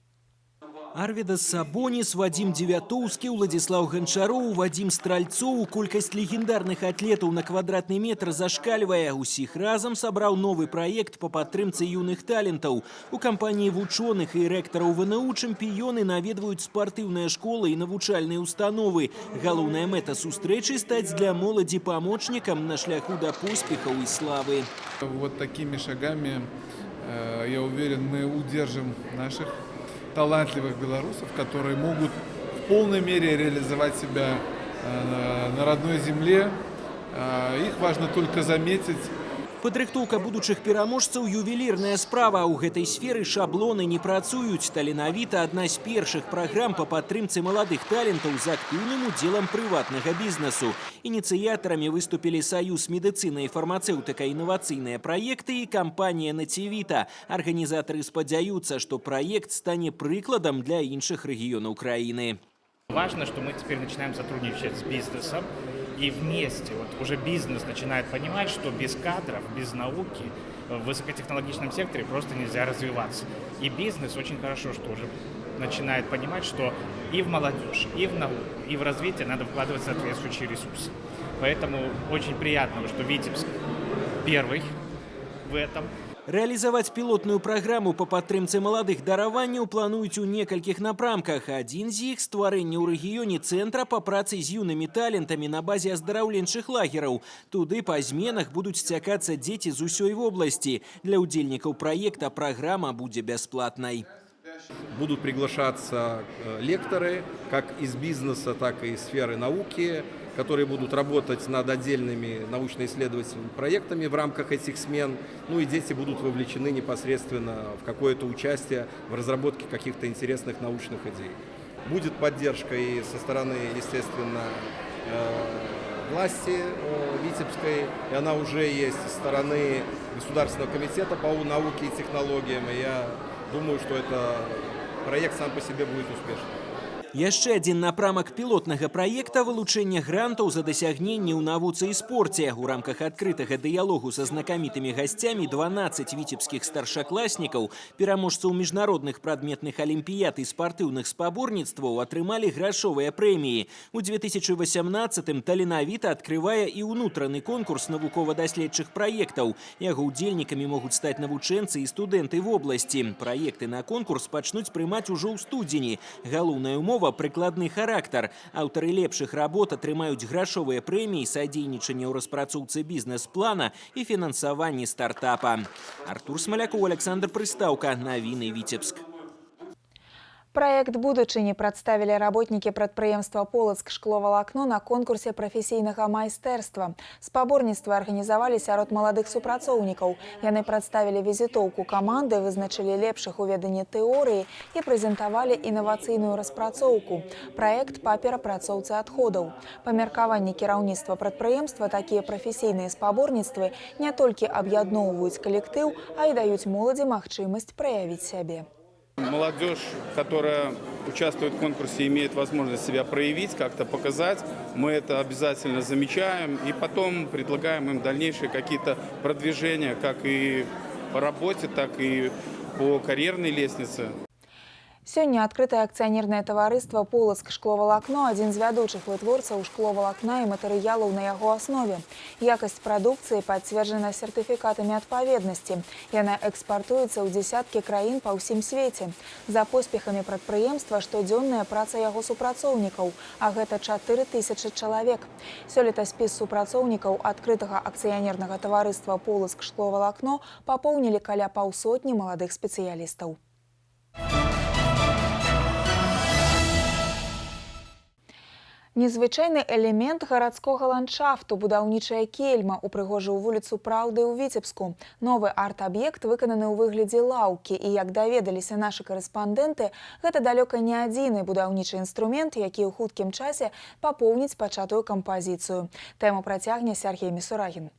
Арвідас Сабоніс, Вадзім Дзевятоўскі, Уладзіслаў Ганчароў, Вадзім Стральцоў. Колькасць легендарных атлетаў на квадратны метр зашкальвае. Усіх разам сабраў новы праект па падтрымцы юных талентаў. У кампаніі вучоных і рэктараў ВНУ чэмпіёны наведваюць спартыўныя школы і навучальныя установы. Галоўная мэта сустрэчы – стаць для моладзі памочнікам на шляху да поспехаў і славы. Вот такими шагами, я уверен, мы удержим наших талантливых белорусов, которые могут в полной мере реализовать себя на родной земле. Их важно только заметить. Падрыхтоўка будучых пераможцаў – ювелірная справа. У гэтай сферы шаблоны не працуюць. «Таленавіта» – адна з першых праграм па падтрымцы маладых талентаў з актыўным удзелам прыватнага бізнесу. Ініцыятарамі выступілі Саюз медыцына і фармацэўтыка, інавацыйныя праекты і кампанія «Націвіта». Арганізатары спадзяюцца, што праект стане прыкладам для іншых рэгіёнаў краіны. Важно, что мы теперь начинаем сотрудничать с бизнесом. И вместе вот уже бизнес начинает понимать, что без кадров, без науки в высокотехнологичном секторе просто нельзя развиваться. И бизнес очень хорошо, что уже начинает понимать, что и в молодежь, и в науку, и в развитие надо вкладывать соответствующие ресурсы. Поэтому очень приятно, что Витебск первый в этом. Рэалізаваць пілотную праграму па падтрымцы маладых дараванняў плануюць у некалькіх напрамках. Адзін з іх – стварэнне ў рэгіёне цэнтра па працы з юнымі талентамі на базе аздараўленчых лагераў. Туды па зменах будуць сцякацца дзеці з усёй вобласці. Для ўдзельнікаў праекта праграма будзе бясплатнай. Будут приглашаться лекторы, как из бизнеса, так и из сферы науки, которые будут работать над отдельными научно-исследовательскими проектами в рамках этих смен. Ну и дети будут вовлечены непосредственно в какое-то участие в разработке каких-то интересных научных идей. Будет поддержка и со стороны, естественно, власти Витебской, и она уже есть со стороны Государственного комитета по науке и технологиям. И я думаю, что это проект сам по себе будет успешным. Яшчэ адзін напрамак пілотнага праекта – вылучэнне грантаў за дасягненні ў навуцы і спорце. У рамках адкрытага дыялогу са знакамітымі гасцямі 12 віцебскіх старшакласнікаў, пераможцаў міжнародных прадметных алімпіяд і спартыўных спаборніцтваў атрымалі грашовыя прэміі. У 2018-м «Таленавіта» адкрывае і ўнутраны конкурс навукова-даследчых праектаў. Яго ўдзельнікамі могуць стаць навучэнцы і студэнты вобласці. Праекты на конкурс пачнуць прымаць ужо ў студзені. Галоўная умова – прыкладны характар. Аўтары лепшых работ атрымаюць грашовыя прэміі, садзейнічанне ў распрацоўцы бізнес-плана і фінансаванні стартапа. Артур Смалякоў, Александр Прыстаўка. Навіны Віцебск. Праект будучыні прадставілі работнікі прадпрыемства «Полацк шкловалакно» на конкурсе прафесійнага майстэрства. Спаборніцтва арганізавалі сярод маладых супрацоўнікаў. Яны прадставілі візітоўку каманды, вызначылі лепшых у веданні тэорыі і прэзентавалі інавацыйную распрацоўку. Праект па перапрацоўцы адходаў. Па меркаванні кіраўніцтва прадпрыемства такія прафесійныя спаборніцтвы не толькі аб'ядноўваюць калектыў, а і даюць моладзі магчымасць праявіць сябе. Молодежь, которая участвует в конкурсе, имеет возможность себя проявить, как-то показать. Мы это обязательно замечаем и потом предлагаем им дальнейшие какие-то продвижения, как и по работе, так и по карьерной лестнице. Сёння адкрытае акцыянернае таварыства «Полацк шкловалакно» адзін з вядучых вытворцаў шкловалакна і матэрыялаў на яго аснове. Якасць прадукцыі пацверджана сертыфікатамі адпаведнасці. Яна экспартуецца ў дзесяткі краін па ўсім свеце. За поспехамі прадпрыемства штодзённая праца яго супрацоўнікаў, а гэта 4000 чалавек. Сёлета спіс супрацоўнікаў адкрытага акцыянернага таварыства «Полацк шкловалакно» папоўнілі каля паўсотні маладых спецыялістаў. Незвычайны элемент гарадскога ландшафту будаўнічая кельма упрыгожыў вуліцу Праўды ў Віцебску. Новы арт-аб'ект выкананы ў выглядзе лаўкі і, як даведаліся нашы карэспандэнты, гэта далёка не адзіны будаўнічы інструмент, які ў хуткім часе папоўніць пачатую кампазіцыю. Тэму працягне Сяргей Місурагін.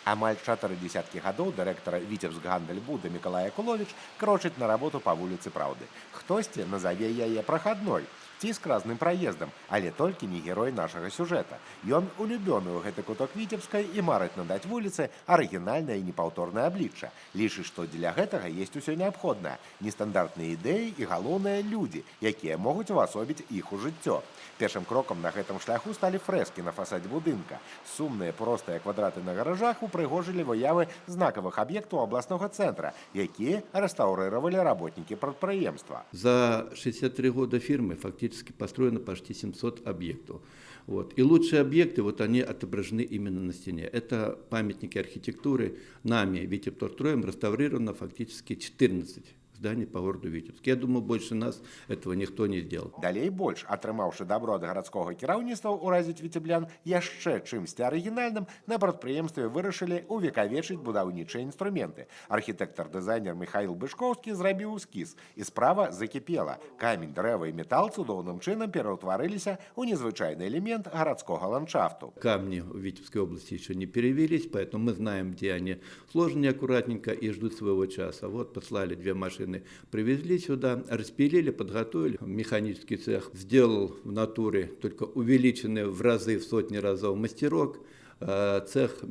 Амаль 40 гадоў дырэктара Віцебскгандальбуда Мікалай Акуловіч крочыць на работу па вуліцы Праўды. Хтосьці назаве яе прахадной ці скразным праездам, але толькі не герой нашага сюжэта. Ён улюбёны ў гэты куток Віцебскай і марыць надаць вуліцы арыгінальнае і непаўторнае аблічча. Лічыць, што дзеля гэтага есть усё неабходнае: нестандартныя ідэі і, галоўнае, людзі, якія могуць увасобіць іх у жыццё. Першым крокам на гэтым шляху сталі фрэскі на фасадзе будынка. Сумныя простыя квадраты на гаражах упрыгожылі выявы знакавых аб'ектаў абласнога цэнтра, якія рэстаўрыравалі работнікі прадпрыемства. За 63 года фирмы фактически построено почти 700 объектов. Вот. И лучшие объекты, вот они отображены именно на стене. Это памятники архитектуры. Нами, Витебторстроем, реставрировано фактически 14 зданий по городу Витебск. Я думаю, больше нас этого никто не сделал. Далей больш, атрымаўшы дабро ад гарадскога кіраўніцтва ўразіць віцеблян яшчэ чымсьці арыгінальным, на прадпрыемстве вырашылі увекавечыць будаўнічыя інструменты. Архітэктар-дызайнер Михаил Бышкоўскі зрабіў эскіз, і справа закіпела. Камень, дрэва і метал цудоўным чынам пераўтварыліся ў незвычайны элемент гарадскога ландшафту. Камни в Витебской области еще не перевелись, поэтому мы знаем, где они сложены аккуратненько и ждут своего часа. Вот послали две машины, привезли сюда, распилили, подготовили. Механический цех сделал в натуре только увеличенный в разы, в сотни разов мастерок. Цех,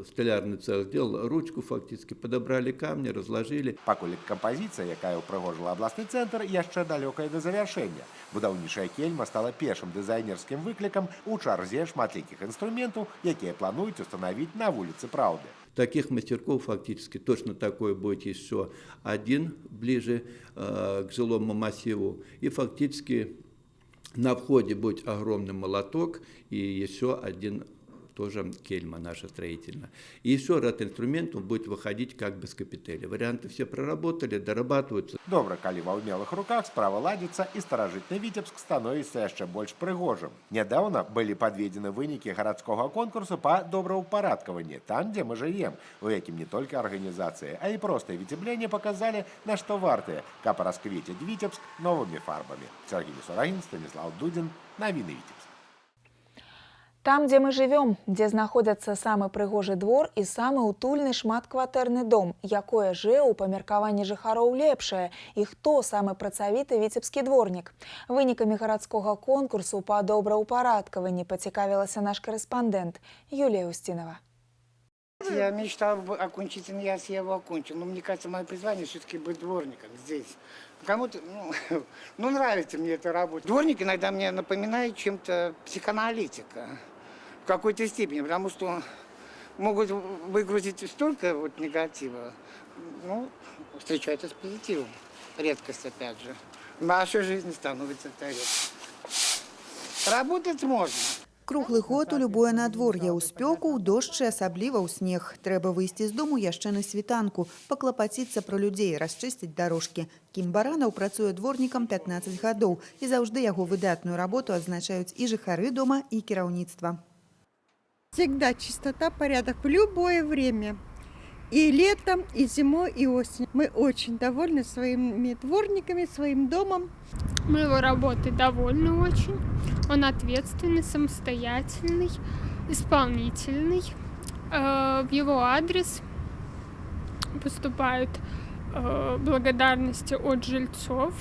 столярный цех сделал ручку фактически, подобрали камни, разложили. Пакуль кампазіцыя, якая ўпрыгожыла абласны цэнтр, яшчэ далёкая да завяршэння. Будаўнічая кельма стала першым дызайнерскім выклікам у чарзе шматлікіх інструментаў, якія плануюць устанавіць на вуліцы Праўды. Таких мастерков фактически точно такой будет еще один ближе к жилому массиву. И фактически на входе будет огромный молоток и еще один тоже кельма наша строительная. И еще ряд инструментов будет выходить как бы с капители. Варианты все проработали, дорабатываются. Добра, калі ва ўмелых руках справа ладзіцца і старажытны Віцебск становіцца яшчэ больш прыгожым. Нядаўна былі падведзены вынікі гарадскога конкурсу па добраўпарадкаванні там, дзе мы жывем, у якім не толькі арганізацыі, а і простыя віцебляне паказалі, на што вартыя, каб расквеціць Віцебск новымі фарбамі. Сяргей Місурагін, Станіслаў Дудзін, навіны Віцебск. Там, дзе мы жывём, дзе знаходзяцца самы прыгожы двор і самы утульны шматкватэрны дом, якое ЖЭУ па меркаванні жыхароў лепшае і хто самы працавіты віцебскі дворнік. Вынікамі гарадскога конкурсу па добраўпарадкаванні пацікавілася наш карэспандэнт Юлія Устинова. Я мечтал окончить ИНЯС, я его окончил. Но мне кажется, мое призвание все-таки быть дворником здесь. Кому-то, ну, нравится мне эта работа. Дворник иногда мне напоминает чем-то психоаналитика в какой-то степени, потому что могут выгрузить столько вот негатива, ну, встречаются с позитивом. Редкость, опять же. В нашей жизни становится это редкость. Работать можно. Круглы год у любое надвор'е, у спёку, ў дождж і асабліва ў снег. Трэба выйсці з дому яшчэ на світанку, паклапаціцца пра людзей, расчысціць дарожкі. Кім Баранаў працуе дворнікам 15 гадоў, і заўжды яго выдатную работу адзначаюць і жыхары дома, і кіраўніцтва. Всегда чистота, порядок в любое время. И летом, и зимой, и осенью. Мы очень довольны своими дворниками, своим домом. Мы его работой довольны очень. Он ответственный, самостоятельный, исполнительный. В его адрес поступают благодарности от жильцов.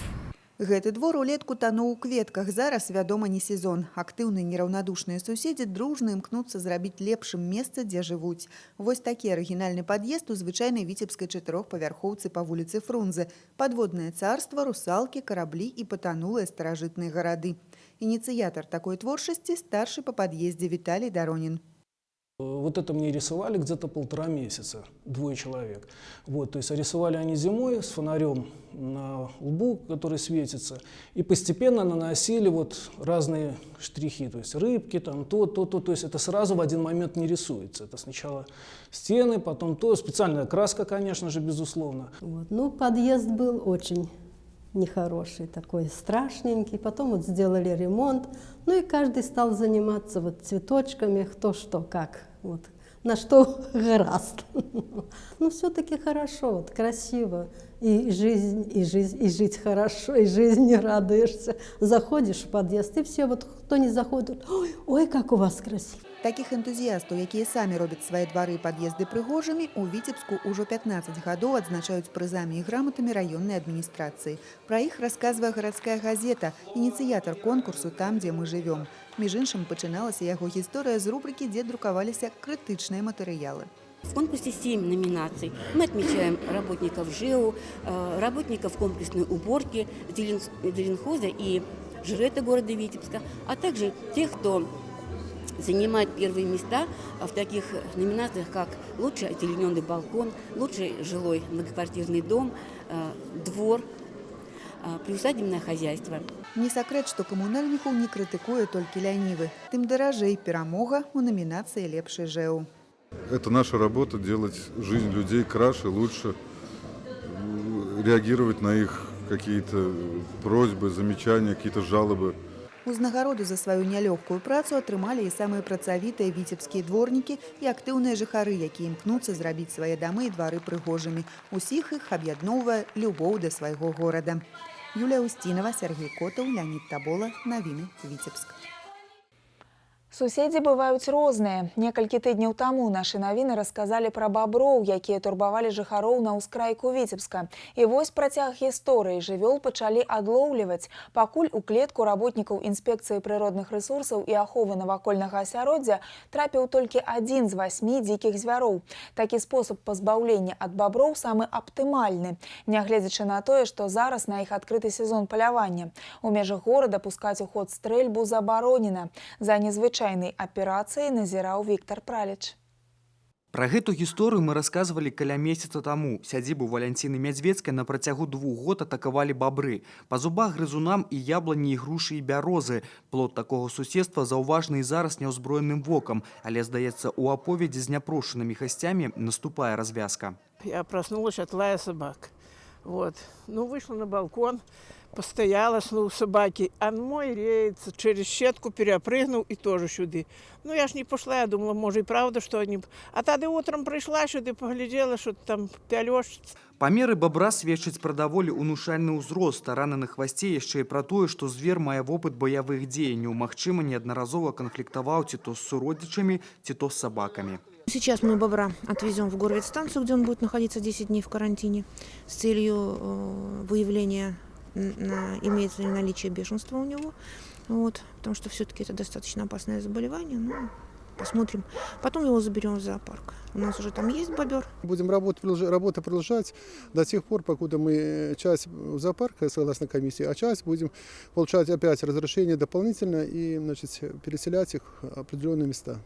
Гэты двор улетку тануў у кветках. Зараз, вядома, не сезон. Актыўныя нераўнадушныя суседзі дружна імкнуцца зрабіць лепшым месца, дзе жывуць. Вось такі арыгінальны пад'езд у звычайнай віцебскай чатырохпавярхоўцы па вуліцы Фрунзе. Падводнае царства, русалкі, караблі і патанулыя старажытныя гарады. Ініцыятар такой творчасці старшы па пад'ездзе Віталій Даронін. Вот это мне рисовали где-то 1,5 месяца, 2 человек. Вот, то есть рисовали они зимой с фонарем на лбу, который светится, и постепенно наносили вот разные штрихи, то есть рыбки, там то, то, то. То есть это сразу в один момент не рисуется. Это сначала стены, потом то. Специальная краска, конечно же, безусловно. Вот. Ну, подъезд был очень Нехороший такой, страшненький. Потом вот сделали ремонт. Ну и каждый стал заниматься вот цветочками, кто что, как. Вот, на что горазд. Но все-таки хорошо, вот, красиво. И жизнь, и жизнь, и жить хорошо, и жизни радуешься. Заходишь в подъезд, и все, вот кто не заходит: «Ой, ой, как у вас красиво». Такіх энтузіястаў, якія самі робяць свае двары і пад'езды прыгожымі, у Віцебску ўжо 15 гадоў адзначаюць прызамі і граматамі раённай адміністрацыі. Пра іх расказвае гарадская газета, ініцыятар конкурсу «Там, дзе мы жывём». Між іншым, пачыналася яго гісторыя з рубрыкі, дзе друкаваліся крытычныя матэрыялы. В конкурсе 7 номинаций. Мы отмечаем работников ЖЭУ, работников комплексной уборки, Зеленхоза и Жрета города Витебска, а также тех, кто занимает первые места в таких номинациях, как лучший озелененный балкон, лучший жилой многоквартирный дом, двор, приусадебное хозяйство. Не сакрэт, што камунальнікаў не крытыкуе толькі лянівы. Тым даражэй перамога ў намінацыі «Лепшы ЖЭУ». Это наша работа – делать жизнь людей краше, лучше, реагировать на их какие-то просьбы, замечания, какие-то жалобы. Узнагароду за сваю нялёгкую працу атрымалі і самыя працавітыя віцебскія дворнікі, і актыўныя жыхары, якія імкнуцца зрабіць свае дамы і двары прыгожымі. Усіх іх аб'ядноўвае любоў да свайго горада. Юлія Усцінава, Сяргей Котаў, Леанід Табола. Навіны. Віцебск. Суседзі бываюць розныя. Некалькі тыдняў таму нашы навіны расказалі пра баброў, якія турбавалі жыхароў на ўскрайку Віцебска. І вось працяг гісторыі: жывёл пачалі адлоўліваць. Пакуль у клетку работнікаў інспекцыі прыродных рэсурсаў і аховы навакольнага асяроддзя трапіў толькі адзін з васьмі дзікіх звяроў. Такі спосаб пазбаўлення ад баброў самы аптымальны, нягледзячы на тое, што зараз на іх адкрыты сезон палявання. У межах горада пускаць у ход стрэльбу забаронена. За незвычайнай аперацыяй назіраў Віктар Праліч. Пра гэту гісторыю мы расказвалі каля месяца таму. Сядзібу Валянціны Мядзведскай на працягу 2 год атакавалі бабры. Па зубах грызунам і яблані, і грушы, і бярозы. Плод такога суседства заўважны і зараз няўзброеным вокам. Але, здаецца, у аповедзі з няпрошанымі гасцямі наступае развязка. Я проснулась от лая собак. Вот. Ну, вышла на балкон, постояла, ну, собаки, а мой реется, через сетку перепрыгнул и тоже сюда. Ну, я ж не пошла, я думала, может, и правда, что они. А тогда утром пришла сюда, поглядела, что там пялёшится. Памеры бабра сведчаць пра даволі унушальны ўзрост, а раны на хвасце яшчэ і пра тое, што звер мае вопыт баявых дзеянняў. Магчыма, неаднаразова канфліктаваў ці то з суродзічамі, ці то з сабакамі. Сейчас мы бобра отвезем в горветстанцию, где он будет находиться 10 дней в карантине с целью выявления, имеется ли наличие бешенства у него. Вот, потому что все-таки это достаточно опасное заболевание. Ну, посмотрим. Потом его заберем в зоопарк. У нас уже там есть бобер. Будем работать, работа продолжать до тех пор, покуда мы часть в зоопарк, согласно комиссии, а часть будем получать опять разрешение дополнительно и, значит, переселять их в определенные места.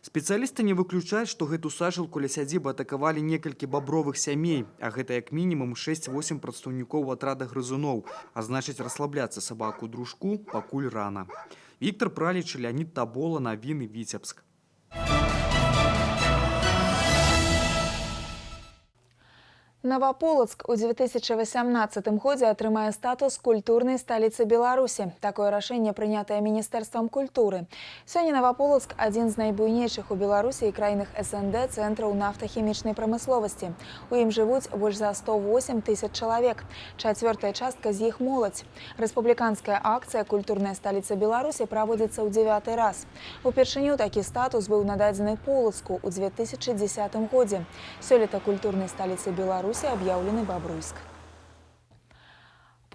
Спецыялісты не выключаюць, што гэту сажалку ля сядзібы атакавалі некалькі бабровых сямей, а гэта як мінімум 6-8 прадстаўнікоў атрада грызуноў, а значыць, расслабляцца сабаку дружку пакуль рана. Віктар Праліч, Леанід Табола, навіны, Віцебск. Наваполацк у 2018 годзе атрымае статус культурнай сталіцы Беларусі. Такое рашэнне прынятае міністэрствам культуры. Сёння Наваполацк адзін з найбуйнейшых у Беларусі і краінах СНД цэнтраў нафтахімічнай прамысловасці. У ім жывуць больш за 108 тысяч чалавек. Чацвёртая частка з іх моладзь. Рэспубліканская акцыя «Культурная сталіца Беларусі» праводзіцца ў дзевяты раз. Упершыню такі статус быў нададзены Полацку ў 2010 годзе. Сёлета культурнай сталіцай Беларусі аб'яўлены Бабруйск.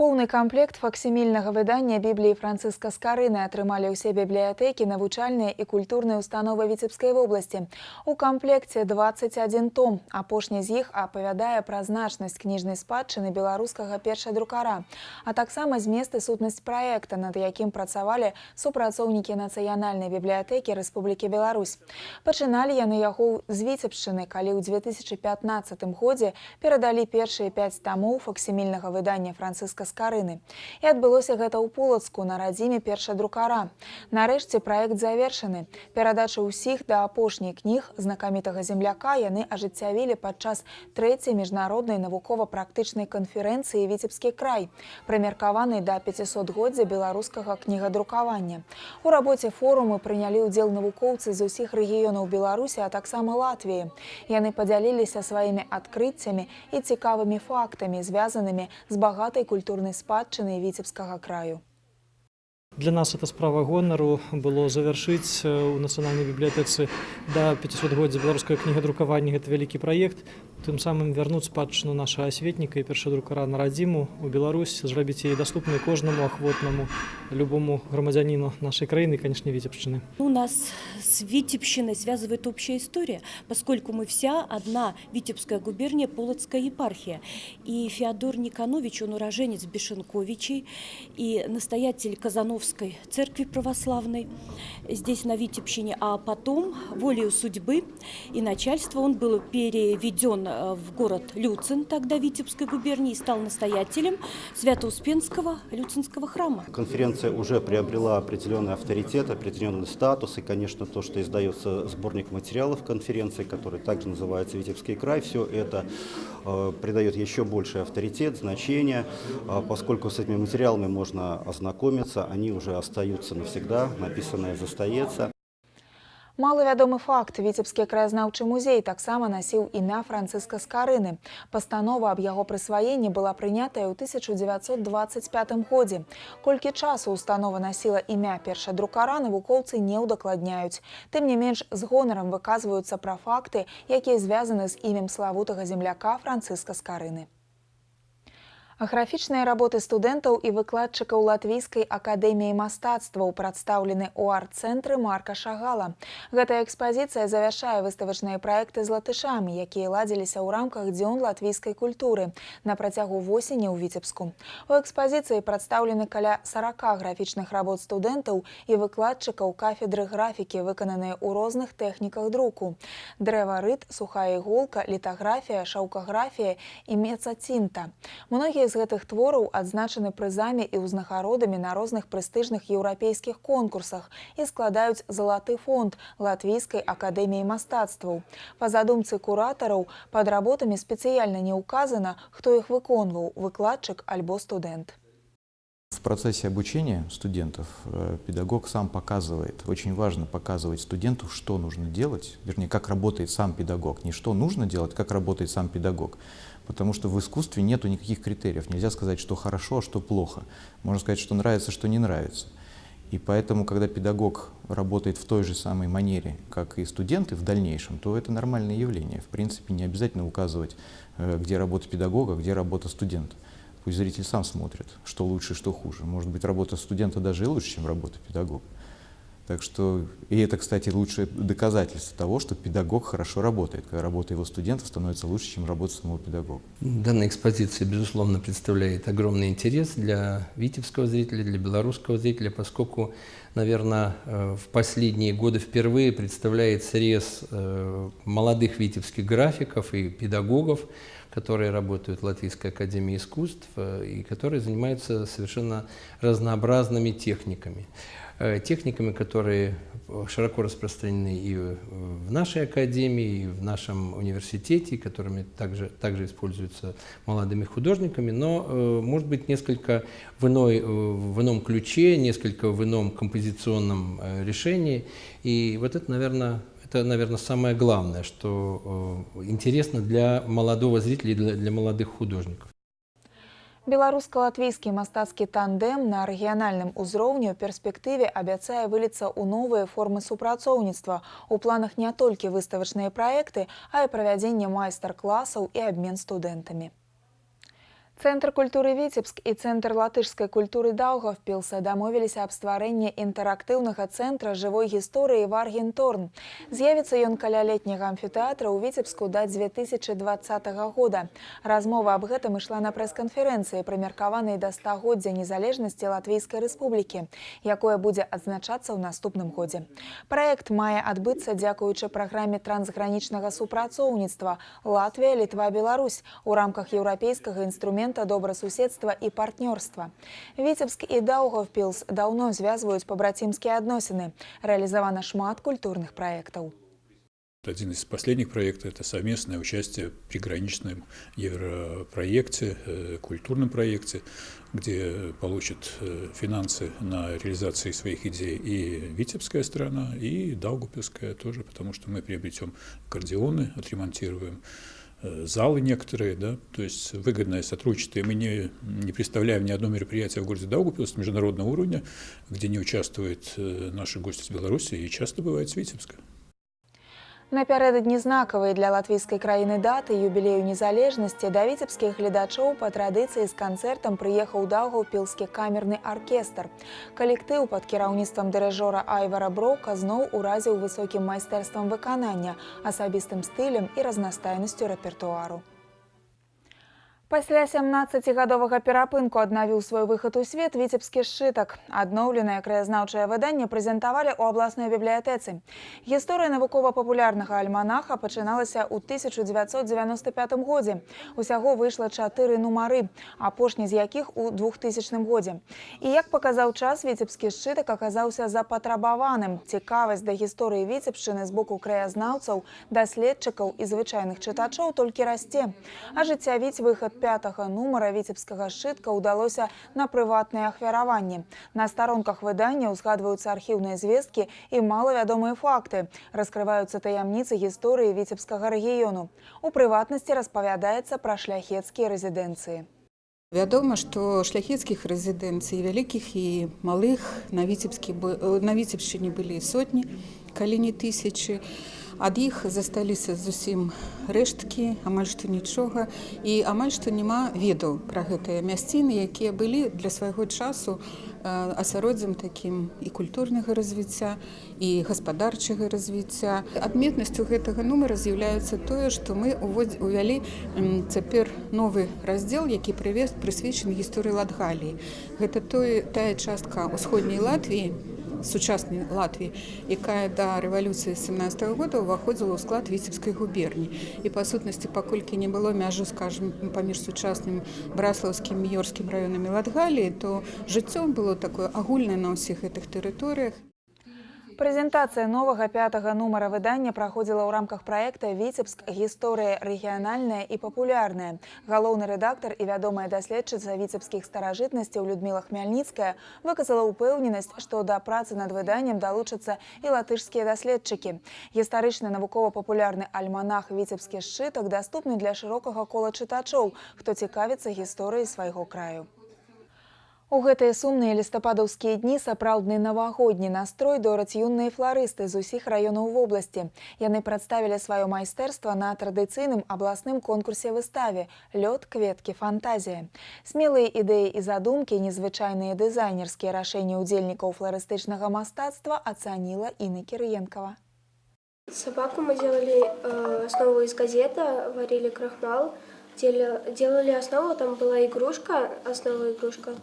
Поўны камплект факсімільнага выдання Бібліі Францыска Скарыны атрымалі ўсе бібліятэкі, навучальныя і культурныя установы Віцебскай вобласці. У камплекце 21 том. Апошні з іх апавядае пра значнасць кніжнай спадчыны беларускага першадрукара, а таксама змест і сутнасць праекта, над якім працавалі супрацоўнікі Нацыянальнай бібліятэкі Рэспублікі Беларусь. Пачыналі яны яго з Віцебшчыны, калі ў 2015 годзе перадалі першыя пяць тамоў факсімільнага выдання Францыска. Скарыны. І адбылося гэта ў Полацку на радзіме першадрукара. Нарэшце праект завершаны. Перадачу ўсіх да апошняй кніг знакамітага земляка яны ажыццявілі падчас трэцяй міжнароднай навукова-практычнай канферэнцыі «Віцебскі край», прымеркаванай да 500-годдзя беларускага кнігадрукавання. У рабоце форуму прынялі ўдзел навукоўцы з усіх рэгіёнаў Беларусі, а таксама Латвіі. Яны падзяліліся сваімі адкрыццямі і цікавымі фактамі, звязанымі з багатай культурнай спадчынай Віцебскага краю. Для нас это справа гонару было завяршыць у нацыянальнай бібліятэцы да 500-годдзя беларускага кнігадрукавання гэты вялікі праект, тым самым вярнуць спадчыну нашага асветніка і першадрукара на радзіму у Беларусь, зрабіць яе даступнай кожнаму ахвотнаму, любому грамадзяніну нашай краіны, конечно, Витебщины. У нас с Витебщиной связывает общая история, поскольку мы вся одна Витебская губерния, Полоцкая епархия. И Феодор Никонович, он уроженец Бешенковичей и настоятель Казановской церкви православной здесь на Витебщине, а потом волею судьбы и начальства он был переведен в город Люцин, тогда Витебской губернии, и стал настоятелем Свято-Успенского Люцинского храма. Конференция уже приобрела определенный авторитет, определенный статус, и, конечно, то, что издается сборник материалов конференции, который также называется «Витебский край», все это придает еще больший авторитет, значение, поскольку с этими материалами можно ознакомиться, они уже остаются навсегда, написанное застаецца. Малавядомы факт. Віцебскі краязнаўчы музей таксама насіў імя Францыска Скарыны. Пастанова аб яго прысваенні была прынятая ў 1925 годзе. Колькі часу установа насіла імя першадрукара, навукоўцы не ўдакладняюць. Тым не менш, з гонарам выказваюцца пра факты, якія звязаны з імем славутага земляка Францыска Скарыны. Графічныя работы студэнтаў і выкладчыкаў Латвійскай акадэміі мастацтваў прадстаўлены ў арт-цэнтры Марка Шагала. Гэтая экспазіцыя завяршае выставачныя праекты з латышамі, якія ладзіліся ў рамках дзён латвійскай культуры на працягу восені ў Віцебску. У экспазіцыі прадстаўлены каля 40 графічных работ студэнтаў і выкладчыкаў кафедры графікі, выкананыя ў розных тэхніках друку. Дрэварыт, сухая іголка, літаграфія, шаўкаграфія і мецацінта. Многія з гэтых твораў адзначаны прызамі і ўзнагародамі на розных прэстыжных еўрапейскіх конкурсах і складаюць залаты фонд Латвійскай акадэміі мастацтваў. Па задумцы куратараў, пад работамі спецыяльна не ўказана, хто іх выконваў – выкладчык альбо студэнт. В процессе обучения студентов педагог сам показывает, очень важно показывать студенту, что нужно делать, вернее, как работает сам педагог, не что нужно делать, как работает сам педагог. Потому что в искусстве нету никаких критериев. Нельзя сказать, что хорошо, а что плохо. Можно сказать, что нравится, что не нравится. И поэтому, когда педагог работает в той же самой манере, как и студенты в дальнейшем, то это нормальное явление. В принципе, не обязательно указывать, где работа педагога, где работа студента. Пусть зритель сам смотрит, что лучше, что хуже. Может быть, работа студента даже и лучше, чем работа педагога. Так что, и это, кстати, лучшее доказательство того, что педагог хорошо работает, когда работа его студентов становится лучше, чем работа самого педагога. Данная экспозиция, безусловно, представляет огромный интерес для витебского зрителя, для белорусского зрителя, поскольку, наверное, в последние годы впервые представляет срез молодых витебских графиков и педагогов, которые работают в Латвийской академии искусств и которые занимаются совершенно разнообразными техниками. Техниками, которые широко распространены и в нашей академии, и в нашем университете, которыми также используются молодыми художниками, но, может быть, несколько в ином ключе, несколько в ином композиционном решении. И вот это, наверное, самое главное, что интересно для молодого зрителя и для молодых художников. Беларуска-латвійскі мастацкі тандем на рэгіянальным узроўні ў перспектыве абяцае выліцца ў новыя формы супрацоўніцтва. У планах не толькі выставачныя праекты, а і правядзенне майстар-класаў і абмен студэнтамі. Цэнтр культуры «Віцебск» і Цэнтр латышскай культуры Даўгаўпілса дамовіліся аб стварэнні інтэрактыўнага цэнтра жывой гісторыі «Варгенторн». З'явіцца ён каля летняга амфітэатра ў Віцебску да 2020 года. Размова аб гэтым ішла на прэс-канферэнцыі, прымеркаванай да 100-годдзя незалежнасці Латвійскай Рэспублікі, якое будзе адзначацца ў наступным годзе. Праект мае адбыцца дзякуючы праграме трансгранічнага супрацоўніцтва «Латвія, Літва, Беларусь» у рамках еўрапейскага інструмента дакумента добрасуседства і партнёрства. Віцебск і Даўгаўпілс даўно звязваюць пабрацімскія адносіны. Рэалізавана шмат культурных праектаў. Один из последних проектов – это совместное участие в приграничном европроекте, культурном проекте, где получат финансы на реализацию своих идей и витебская сторона, и даугавпилская тоже, потому что мы приобретем аккордеоны, отремонтируем залы некоторые, да, то есть выгодное сотрудничество. И мы не представляем ни одно мероприятие в городе Даугавпилс международного уровня, где не участвуют наши гости из Беларуси и часто бывает с Витебска. Напярэдадні знакавай для латвійскай краіны даты, юбілею незалежнасці, да віцебскіх гледачоў па традыцыі з канцэртам прыехаў Даўгаўпілскі камерны аркестр. Калектыў пад кіраўніцтвам дырыжора Айвара Брока зноў уразіў высокім майстэрствам выканання, асабістым стылем і разнастайнасцю рэпертуару. Пасля 17-гадовага перапынку аднавіў свой выхад у свет «Віцебскі сшытак». Адноўленае краязнаўчае выданне прэзентавалі ў абласной бібліятэцы. Гісторыя навукова-папулярнага альманаха пачыналася ў 1995 годзе. Усяго выйшла чатыры нумары, апошні з якіх у 2000 годзе. І як паказаў час, «Віцебскі сшытак» аказаўся запатрабаваным. Цікавасць да гісторыі Віцебшчыны з боку краязнаўцаў, даследчыкаў і звычайных чытачоў толькі расце. Ажыццявіць выхад пятага нумара «Віцебскага сшытка» ўдалося на прыватнае ахвяраванне. На старонках выдання ўзгадваюцца архіўныя звесткі і малавядомыя факты. Раскрываюцца таямніцы гісторыі Віцебскага рэгіёну. У прыватнасці распавядаецца пра шляхецкія рэзідэнцыі. Вядома, што шляхецкіх рэзідэнцый вялікіх і малых на Віцебшчыне былі сотні, калі не тысячы. Ад іх засталіся зусім рэшткі, амаль што нічога, і амаль што няма ведаў пра гэтыя мясціны, якія былі для свайго часу асяроддзем такім і культурнага развіцця, і гаспадарчага развіцця. Адметнасцю гэтага нумара з'яўляецца тое, што мы увялі цяпер новы раздзел, які прысвечаны гісторыі Латгаліі. Гэта тая частка ўсходняй Латвіі, сучаснай Латвіі, якая да рэвалюцыі 17-го года ўваходзіла ў склад Віцебскай губерні. І па сутнасці, паколькі не было мяжы, скажем, паміж сучасным Браслаўскім і Міёрскім раёнамі Латгаліі, то жыццё было такое агульнае на ўсіх гэтых тэрыторыях. Прэзентацыя новага пятага нумара выдання праходзіла ў рамках праекта «Віцебск. Гісторыя рэгіянальная і папулярная». Галоўны рэдактар і вядомая даследчыца віцебскіх старажытнасцяў Людміла Хмяльніцкая выказала ўпэўненасць, што да працы над выданнем далучацца і латышскія даследчыкі. Гістарычны навукова-папулярны альманах «Віцебскі сшытак» даступны для шырокага кола чытачоў, хто цікавіцца гісторыяй свайго краю. У гэтыя сумныя лістападаўскія дні сапраўдны навагодні настрой дораць юныя фларысты з усіх раёнаў вобласці. Яны прадставілі сваё майстэрства на традыцыйным абласным конкурсе-выставе «Лёт, кветкі, фантазія». Смелыя ідэі і задумкі, незвычайныя дызайнерскія рашэнні ўдзельнікаў фларыстычнага мастацтва ацаніла Інна Кірыенкава. Собаку мы делали основу из газеты, варили крахмал, делали основу, там была игрушка, основа игрушка.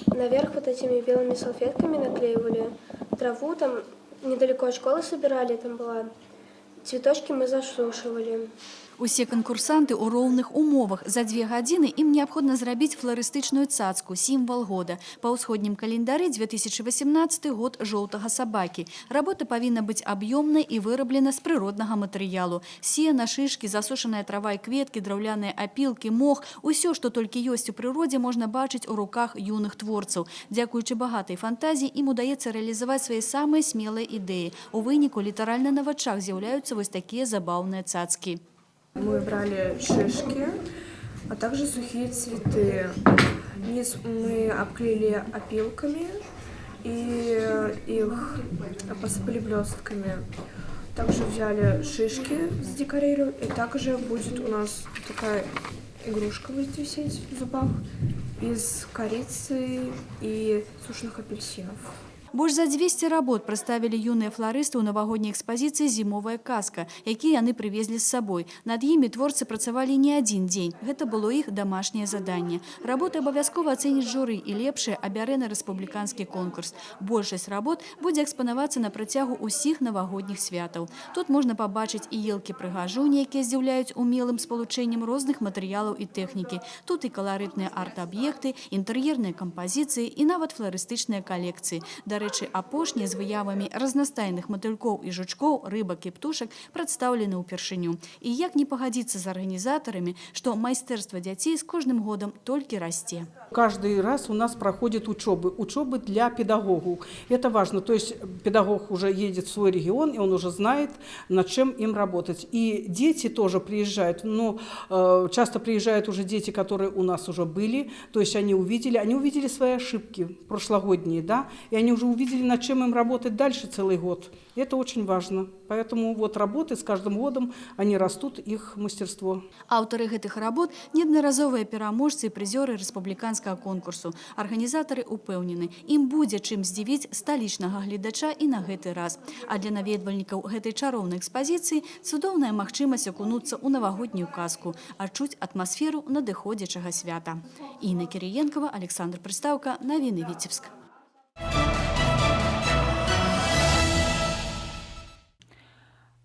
Наверх вот этими белыми салфетками наклеивали траву, там недалеко от школы собирали, там была, цветочки мы засушивали. Усе канкурсанты ў роўных умовах. За 2 гадзіны ім неабходна зрабіць фларыстычную цацку, сімвал года. Па ўсходнім календары 2018 год жоўтага сабакі. Работа павінна быць аб'ёмнай і выраблена з прыроднага матэрыялу. Сена, шышкі, засушаная трава і кветкі, драўляныя апілкі, мох – усё, што толькі ёсць у прыродзе, можна бачыць у руках юных творцаў. Дзякуючы багатай фантазіі ім удаецца рэалізаваць свае самыя смелыя ідэі. У выніку літаральна на вачах з'яўляюцца вось такія забаўныя цацкі. Мы брали шишки, а также сухие цветы. Низ мы обклеили опилками и их посыпали блестками. Также взяли шишки, задекорировали. И также будет у нас такая игрушка будет висеть в зубах из корицы и сушеных апельсинов. Больш за 200 работ прадставілі юныя фларысты ў навагодняй экспазіцыі «Зімовая казка», якія яны прывезлі з сабой. Над імі творцы працавалі не адзін дзень. Гэта было іх домашняе заданне. Работы абавязкова ацэніць журы і лепшае абярэ на рэспубліканскі конкурс. Большасць работ будзе экспанавацца на працягу ўсіх навагодніх святаў. Тут можна пабачыць і елкі-прыгажуні, якія здзіўляюць умелым спалучэннем розных матэрыялаў і тэхнікі. Тут і каларытныя арт-аб'екты, інтэр'ерныя кампазіцыі і нават фларыстычныя калекцыі. Дарэчы, апошнія з выявамі разнастайных матылькоў і жучкоў, рыбак і птушак прадстаўлены ўпершыню. І як не пагадзіцца з арганізатарамі, што майстэрства дзяцей з кожным годам толькі расце. Каждый раз у нас проходят учебы, учебы для педагогов. Это важно, то есть педагог уже едет в свой регион, и он уже знает, над чем им работать. И дети тоже приезжают, но часто приезжают уже дети, которые у нас уже были, то есть они увидели свои ошибки прошлогодние, да, и они уже увидели, над чем им работать дальше целый год. Это очень важно. Поэтому вот работы с каждым годом, они растут, их мастерство. Аўтары гэтых работ неаднаразовыя пераможцы і прызёры рэспубліканскага конкурсу. Арганізатары ўпэўнены, ім будзе чым здзівіць сталічнага гледача і на гэты раз. А для наведвальнікаў гэтай чароўнай экспазіцыі цудоўная магчымасць акунуцца ў навагоднюю казку, адчуць атмасферу надыходзячага свята. Інна Кірыенкава, Александр Прыстаўка, навіны Віцебск.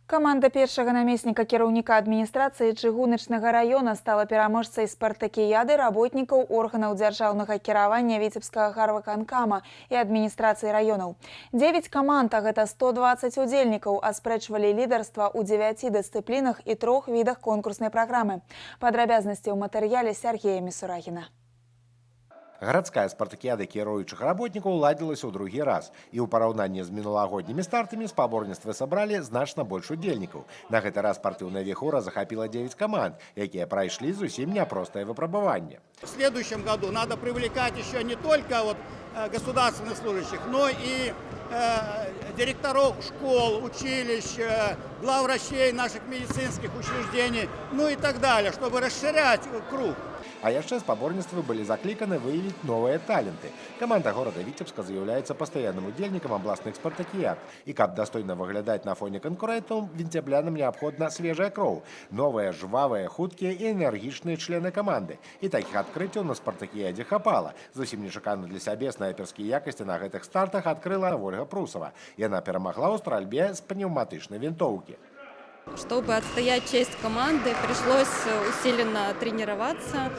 Каманда першага намесніка кіраўніка адміністрацыі Чыгуначнага раёна стала пераможцай спартакіяды работнікаў органаў дзяржаўнага кіравання Віцебскага гарвыканкама і адміністрацыі раёнаў. 9 каманд, а гэта 120 удзельнікаў, аспрэчвалі лідарства ў 9 дысцыплінах і 3 відах конкурснай праграмы. Падрабязнасці ў матэрыяле Сергея Місурагіна. Гарадская спартакіяда кіруючых работнікаў ладзілася ў другі раз. І ў параўнанні з мінулагоднімі стартамі спаборніцтвы сабралі значна больш удзельнікаў. На гэты раз спартыўная віхура захапіла 9 каманд, якія прайшлі зусім няпростае выпрабаванне. В следующем году надо привлекать еще не только вот государственных служащих, но и директоров школ, училищ, главврачей наших медицинских учреждений, ну и так далее, чтобы расширять круг. А яшчэ спаборніцтвы былі закліканы выявіць новыя таленты. Каманда горада Віцебска з'яўляецца пастаянным удзельнікам абласных спартакіяд. І каб дастойна выглядаць на фоне канкурэнтаў, віцеблянам неабходна свежая кроў. Новыя, жвавыя, хуткія і энергічныя члены каманды. І такіх адкрыццяў на спартакіядзе хапала. Зусім нечакана для сябе снайперскія якасці на гэтых стартах адкрыла Ольга Прусова. Яна перамагла ў стральбе з пнеўматычнай вінтоўкі. Чтобы отстоять честь команды, пришлось усиленно тренироваться.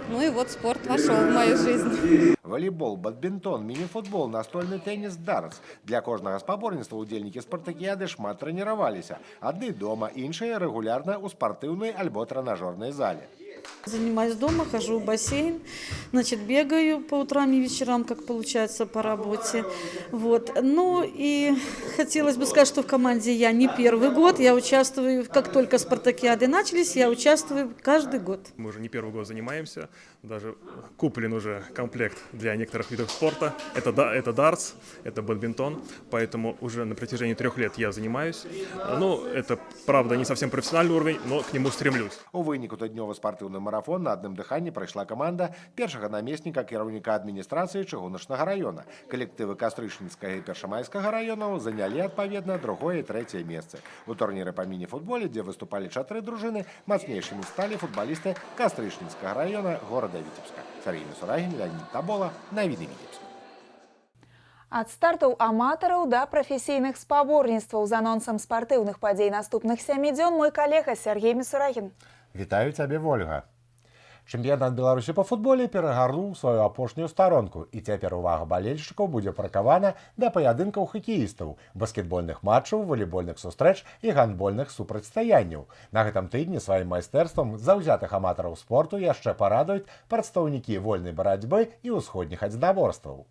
Ну и вот спорт вошел в мою жизнь. Волейбол, бадминтон, мини-футбол, настольный теннис, дартс. Для кожнага спаборніцтва удзельнікі спартакіяды шмат трэніраваліся. Адны дома, іншыя рэгулярна ў спартыўнай альбо трэнажорнай зале. Занимаюсь дома, хожу в бассейн, значит, бегаю по утрам и вечерам, как получается, по работе. Вот. Ну и хотелось бы сказать, что в команде я не первый год, я участвую, как только спартакиады начались, я участвую каждый год. Мы уже не первый год занимаемся, даже куплен уже комплект для некоторых видов спорта. Это дартс, это бадминтон, поэтому уже на протяжении 3 лет я занимаюсь. Ну, это, правда, не совсем профессиональный уровень, но к нему стремлюсь. У выніку тыднёвы спартыўны марафон на адным дыханні прайшла каманда першага намесніка кіраўніка адміністрацыі Чыгуначнага раёна. Калектывы Кастрычніцкага і Першамайскага раёнаў занялі адпаведна другое і трэцяе месцы. У турніры па міні-футболе, дзе выступалі 4 дружыны, мацнейшымі сталі футбалісты Кастрычніцкага раёна горада Віцебска. Сергей Місурагін, Леонид Табола, навіны Віцебска. Ад стартаў аматараў да прафесійных спаборніцтваў з анонсам спартыўных падзей наступных 7 дзён мой калега Сергей Місурагін. Вітаю цябе, Вольга. Чэмпіянат Беларусі па футболе перагарнуў сваю апошнюю старонку, і цяпер увага балельшчыкаў будзе прыкавана да паядынкаў хакеістаў, баскетбольных матчаў, волейбольных сустрэч і гандбольных супрацьстаянняў. На гэтым тыдні сваім майстэрствам заўзятых аматараў спорту яшчэ парадуюць прадстаўнікі вольнай барацьбы і ўсходніх адзінаборстваў.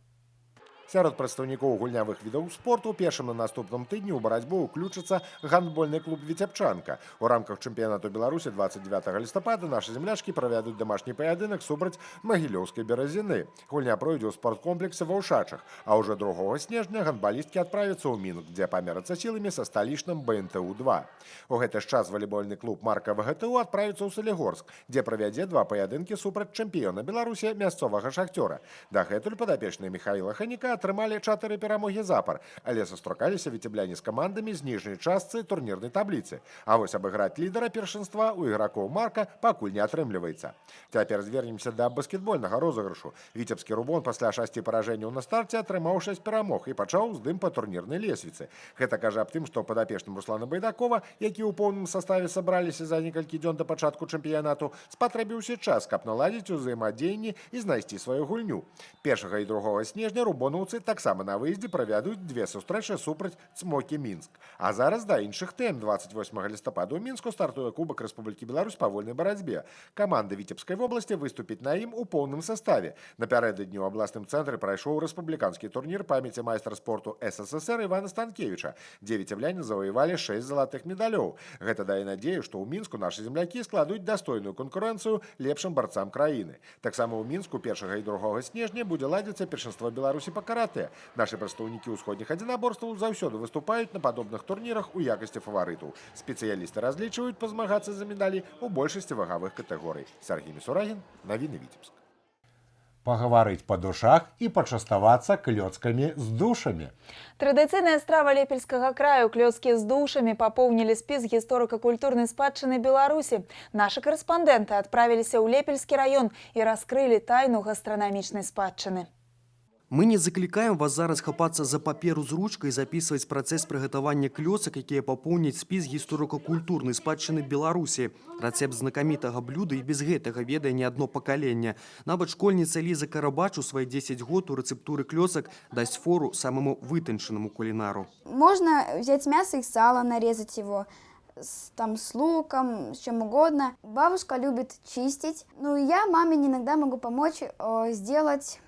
Сярод прадстаўнікоў гульнявых відаў спорту першым на наступным тыдні ў барацьбу ўключыцца гандбольны клуб «Віцебчанка». У рамках чэмпіянату Беларусі 29 лістапада нашы землячкі правядуць домашні паядынак супраць магілёўскай «Беразіны». Гульня пройдзе ў спорткомплексе ва Ушачах, а ўжо 2 снежня гандбалісткі адправяцца ў Мінск, дзе памерацца сіламі са сталічным БНТУ-2. У гэты ж час валейбольны клуб «Марка ВГТУ» адправіцца ў Салігорск, дзе правядзе 2 паядынкі супраць чэмпіёна Беларусі мясцовага «Шахцёра». Дагэтуль падапечныя Михаила Ханіка атрымалі чатыры перамогі запар, але сустракаліся віцебляне з камандамі з ніжняй частцы турнірнай табліцы. А вось абыграць лідара першынства у ігракоў Марка пакуль не атрымліваецца. Цяпер звернемся да баскетбольнага розыгрышу. Віцебскі «Рубон» пасля шасці паражэнняў на старце атрымаў шэсць перамог і пачаў уздым па турнірнай лесвіцы. Гэта кажа аб тым, што падапечным Руслана Байдакова, які ў поўным саставе сабраліся за некалькі дзён да пачатку чэмпіянату, спатрэбіўся час, каб наладзіць узаемадзеянне і знайсці сваю гульню. 1 і 2 снежня рубонаўцы таксама на выездзе правядуць две сустрэчы супраць «Цмокі» Мінск. А зараз да іншых тэм. 28 лістапада ў Мінску стартуе Кубак Рэспублікі Беларусь па вольнай барацьбе. Каманда Віцебскай вобласці выступіць на ім у поўным саставе. Напярэдадні ў абласным цэнтры прайшоў рэспубліканскі турнір памяці майстра спорту СССР Івана Станкевіча, дзе віцебляне заваявалі 6 залатых медалёў. Гэта дае надзею, што ў Мінску нашы землякі складуць дастойную канкурэнцыю лепшым барцам краіны. Таксама ў Мінску 1 і 2 снежня будзе ладзіцца першынства Беларусі па каратэ. Нашы прадстаўнікі ўсходніх адзінаборстваў заўсёды выступаюць на падобных турнірах у якасці фаварытаў. Спецыялісты разлічваюць пазмагацца за медалі ў большасці вагавых катэгорый. Сяргей Місурагін, навіны, Віцебск. Пагаварыць па душах і пачаставацца клёцкамі з душамі. Традыцыйная страва лепельскага краю, клёцкі з душамі, папоўнілі спіс гісторыка-культурнай спадчыны Беларусі. Нашы карэспандэнты адправіліся ў Лепельскі раён і раскрылі тайну гастранамічнай спадчыны. Мы не заклікаем вас зараз хапацца за паперу з ручкай і запісваць працэс прыгатавання клёцак, якія папоўняць спіс гісторыка-культурнай спадчыны Беларусі. Рэцэпт знакамітага блюда і без гэтага ведае не адно пакаленне. Нават школьніца Ліза Карабач у свае 10 год у рэцэптуры клёцак дасць фору самаму вытанчанаму кулінару. Можно взять мясо и сало, нарезать его там с луком, с чем угодно. Бабушка любит чистить. Ну и я маме иногда могу помочь сделать,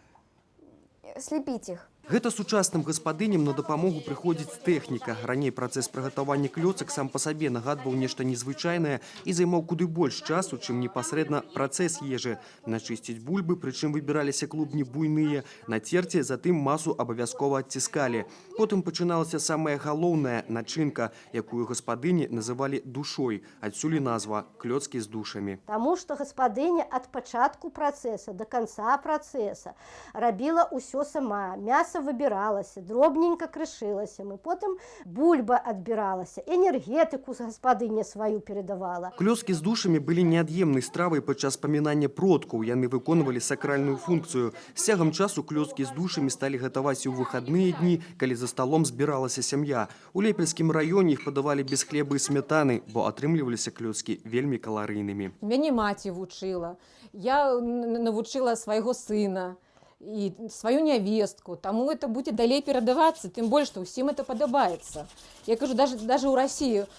слепить их. Гэта сучасным гаспадыням на дапамогу прыходзіць тэхніка. Раней працэс прыгатавання клёцак сам па сабе нагадваў нешта незвычайнае і займаў куды больш часу, чым непасрэдна працэс ежы. Начысціць бульбы, прычым выбіраліся клубні буйныя, нацерці, затым масу абавязкова адціскалі. Потым пачыналася самае галоўнае — начынка, якую гаспадыні называлі душой. Адсюль і назва — клёцкі з душамі. Таму што гаспадыня ад пачатку працэса до конца працэса рабіла ўсё сама. Мяса выбіралася, дробненька крышылася, мы потым бульба адбіралася, энергетыку гаспадыня сваю перадавала. Клёцкі з душамі былі неад'емнай стравай падчас памінання продкаў. Яны выконвалі сакральную функцыю. З цягам часу клёцкі з душамі сталі гатаваць і ў выхадныя дні, калі за сталом збіралася сям'я. У Лепельскім раёне іх падавалі без хлеба і смятаны, бо атрымліваліся клёцкі вельмі каларыйнымі. Мяне маці вучыла, я навучыла свайго сына і сваю нявестку, таму это будзе далей перадавацца, тым больш, што ўсім это падабаецца. Я кажу, даже ў Расіі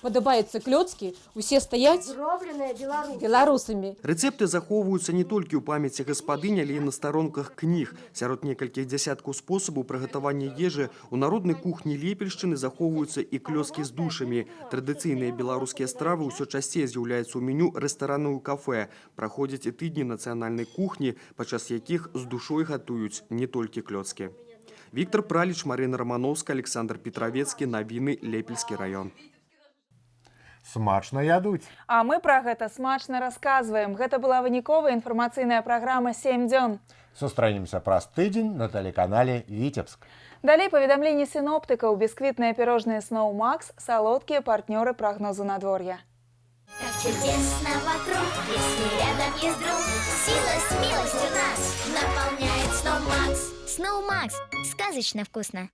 падабаюцца клёцкі, усе стаяць Зробленыя беларусамі. Беларусамі. Рэцэпты захоўваюцца не толькі ў памяці гаспадынь, але і на старонках кніг. Сярод некалькіх дзясяткаў спосабаў прыгатавання ежы у народнай кухні Лепельшчыны захоўваюцца і клёцкі з душамі. Традыцыйныя беларускія стравы ўсё часцей з'яўляюцца ў меню рэстаранаў і кафэ. Праходзяць і тыдні нацыянальнай кухні, падчас якіх з душой гатуюць не толькі клёцкі. Віктар Праліч, Марына Раманоўская, Аляксандр Петравецкі. Навіны, Лепельскі раён. Смачна ядуць. А мы пра гэта смачна расказваем. Гэта была выніковая інфармацыйная праграма «7 дзён». Сустрэнемся праз тыдзень на тэлеканале «Віцебск». Далей паведамленне сіноптыкаў, бісквітныя пірожныя «Сноу Макс», салодкія партнёры прагнозу надвор'я. Как чудесно вокруг, если рядом есть друг. Сила смелостью нас наполняет Сноу Макс. Сноу Макс. Сказочно вкусно.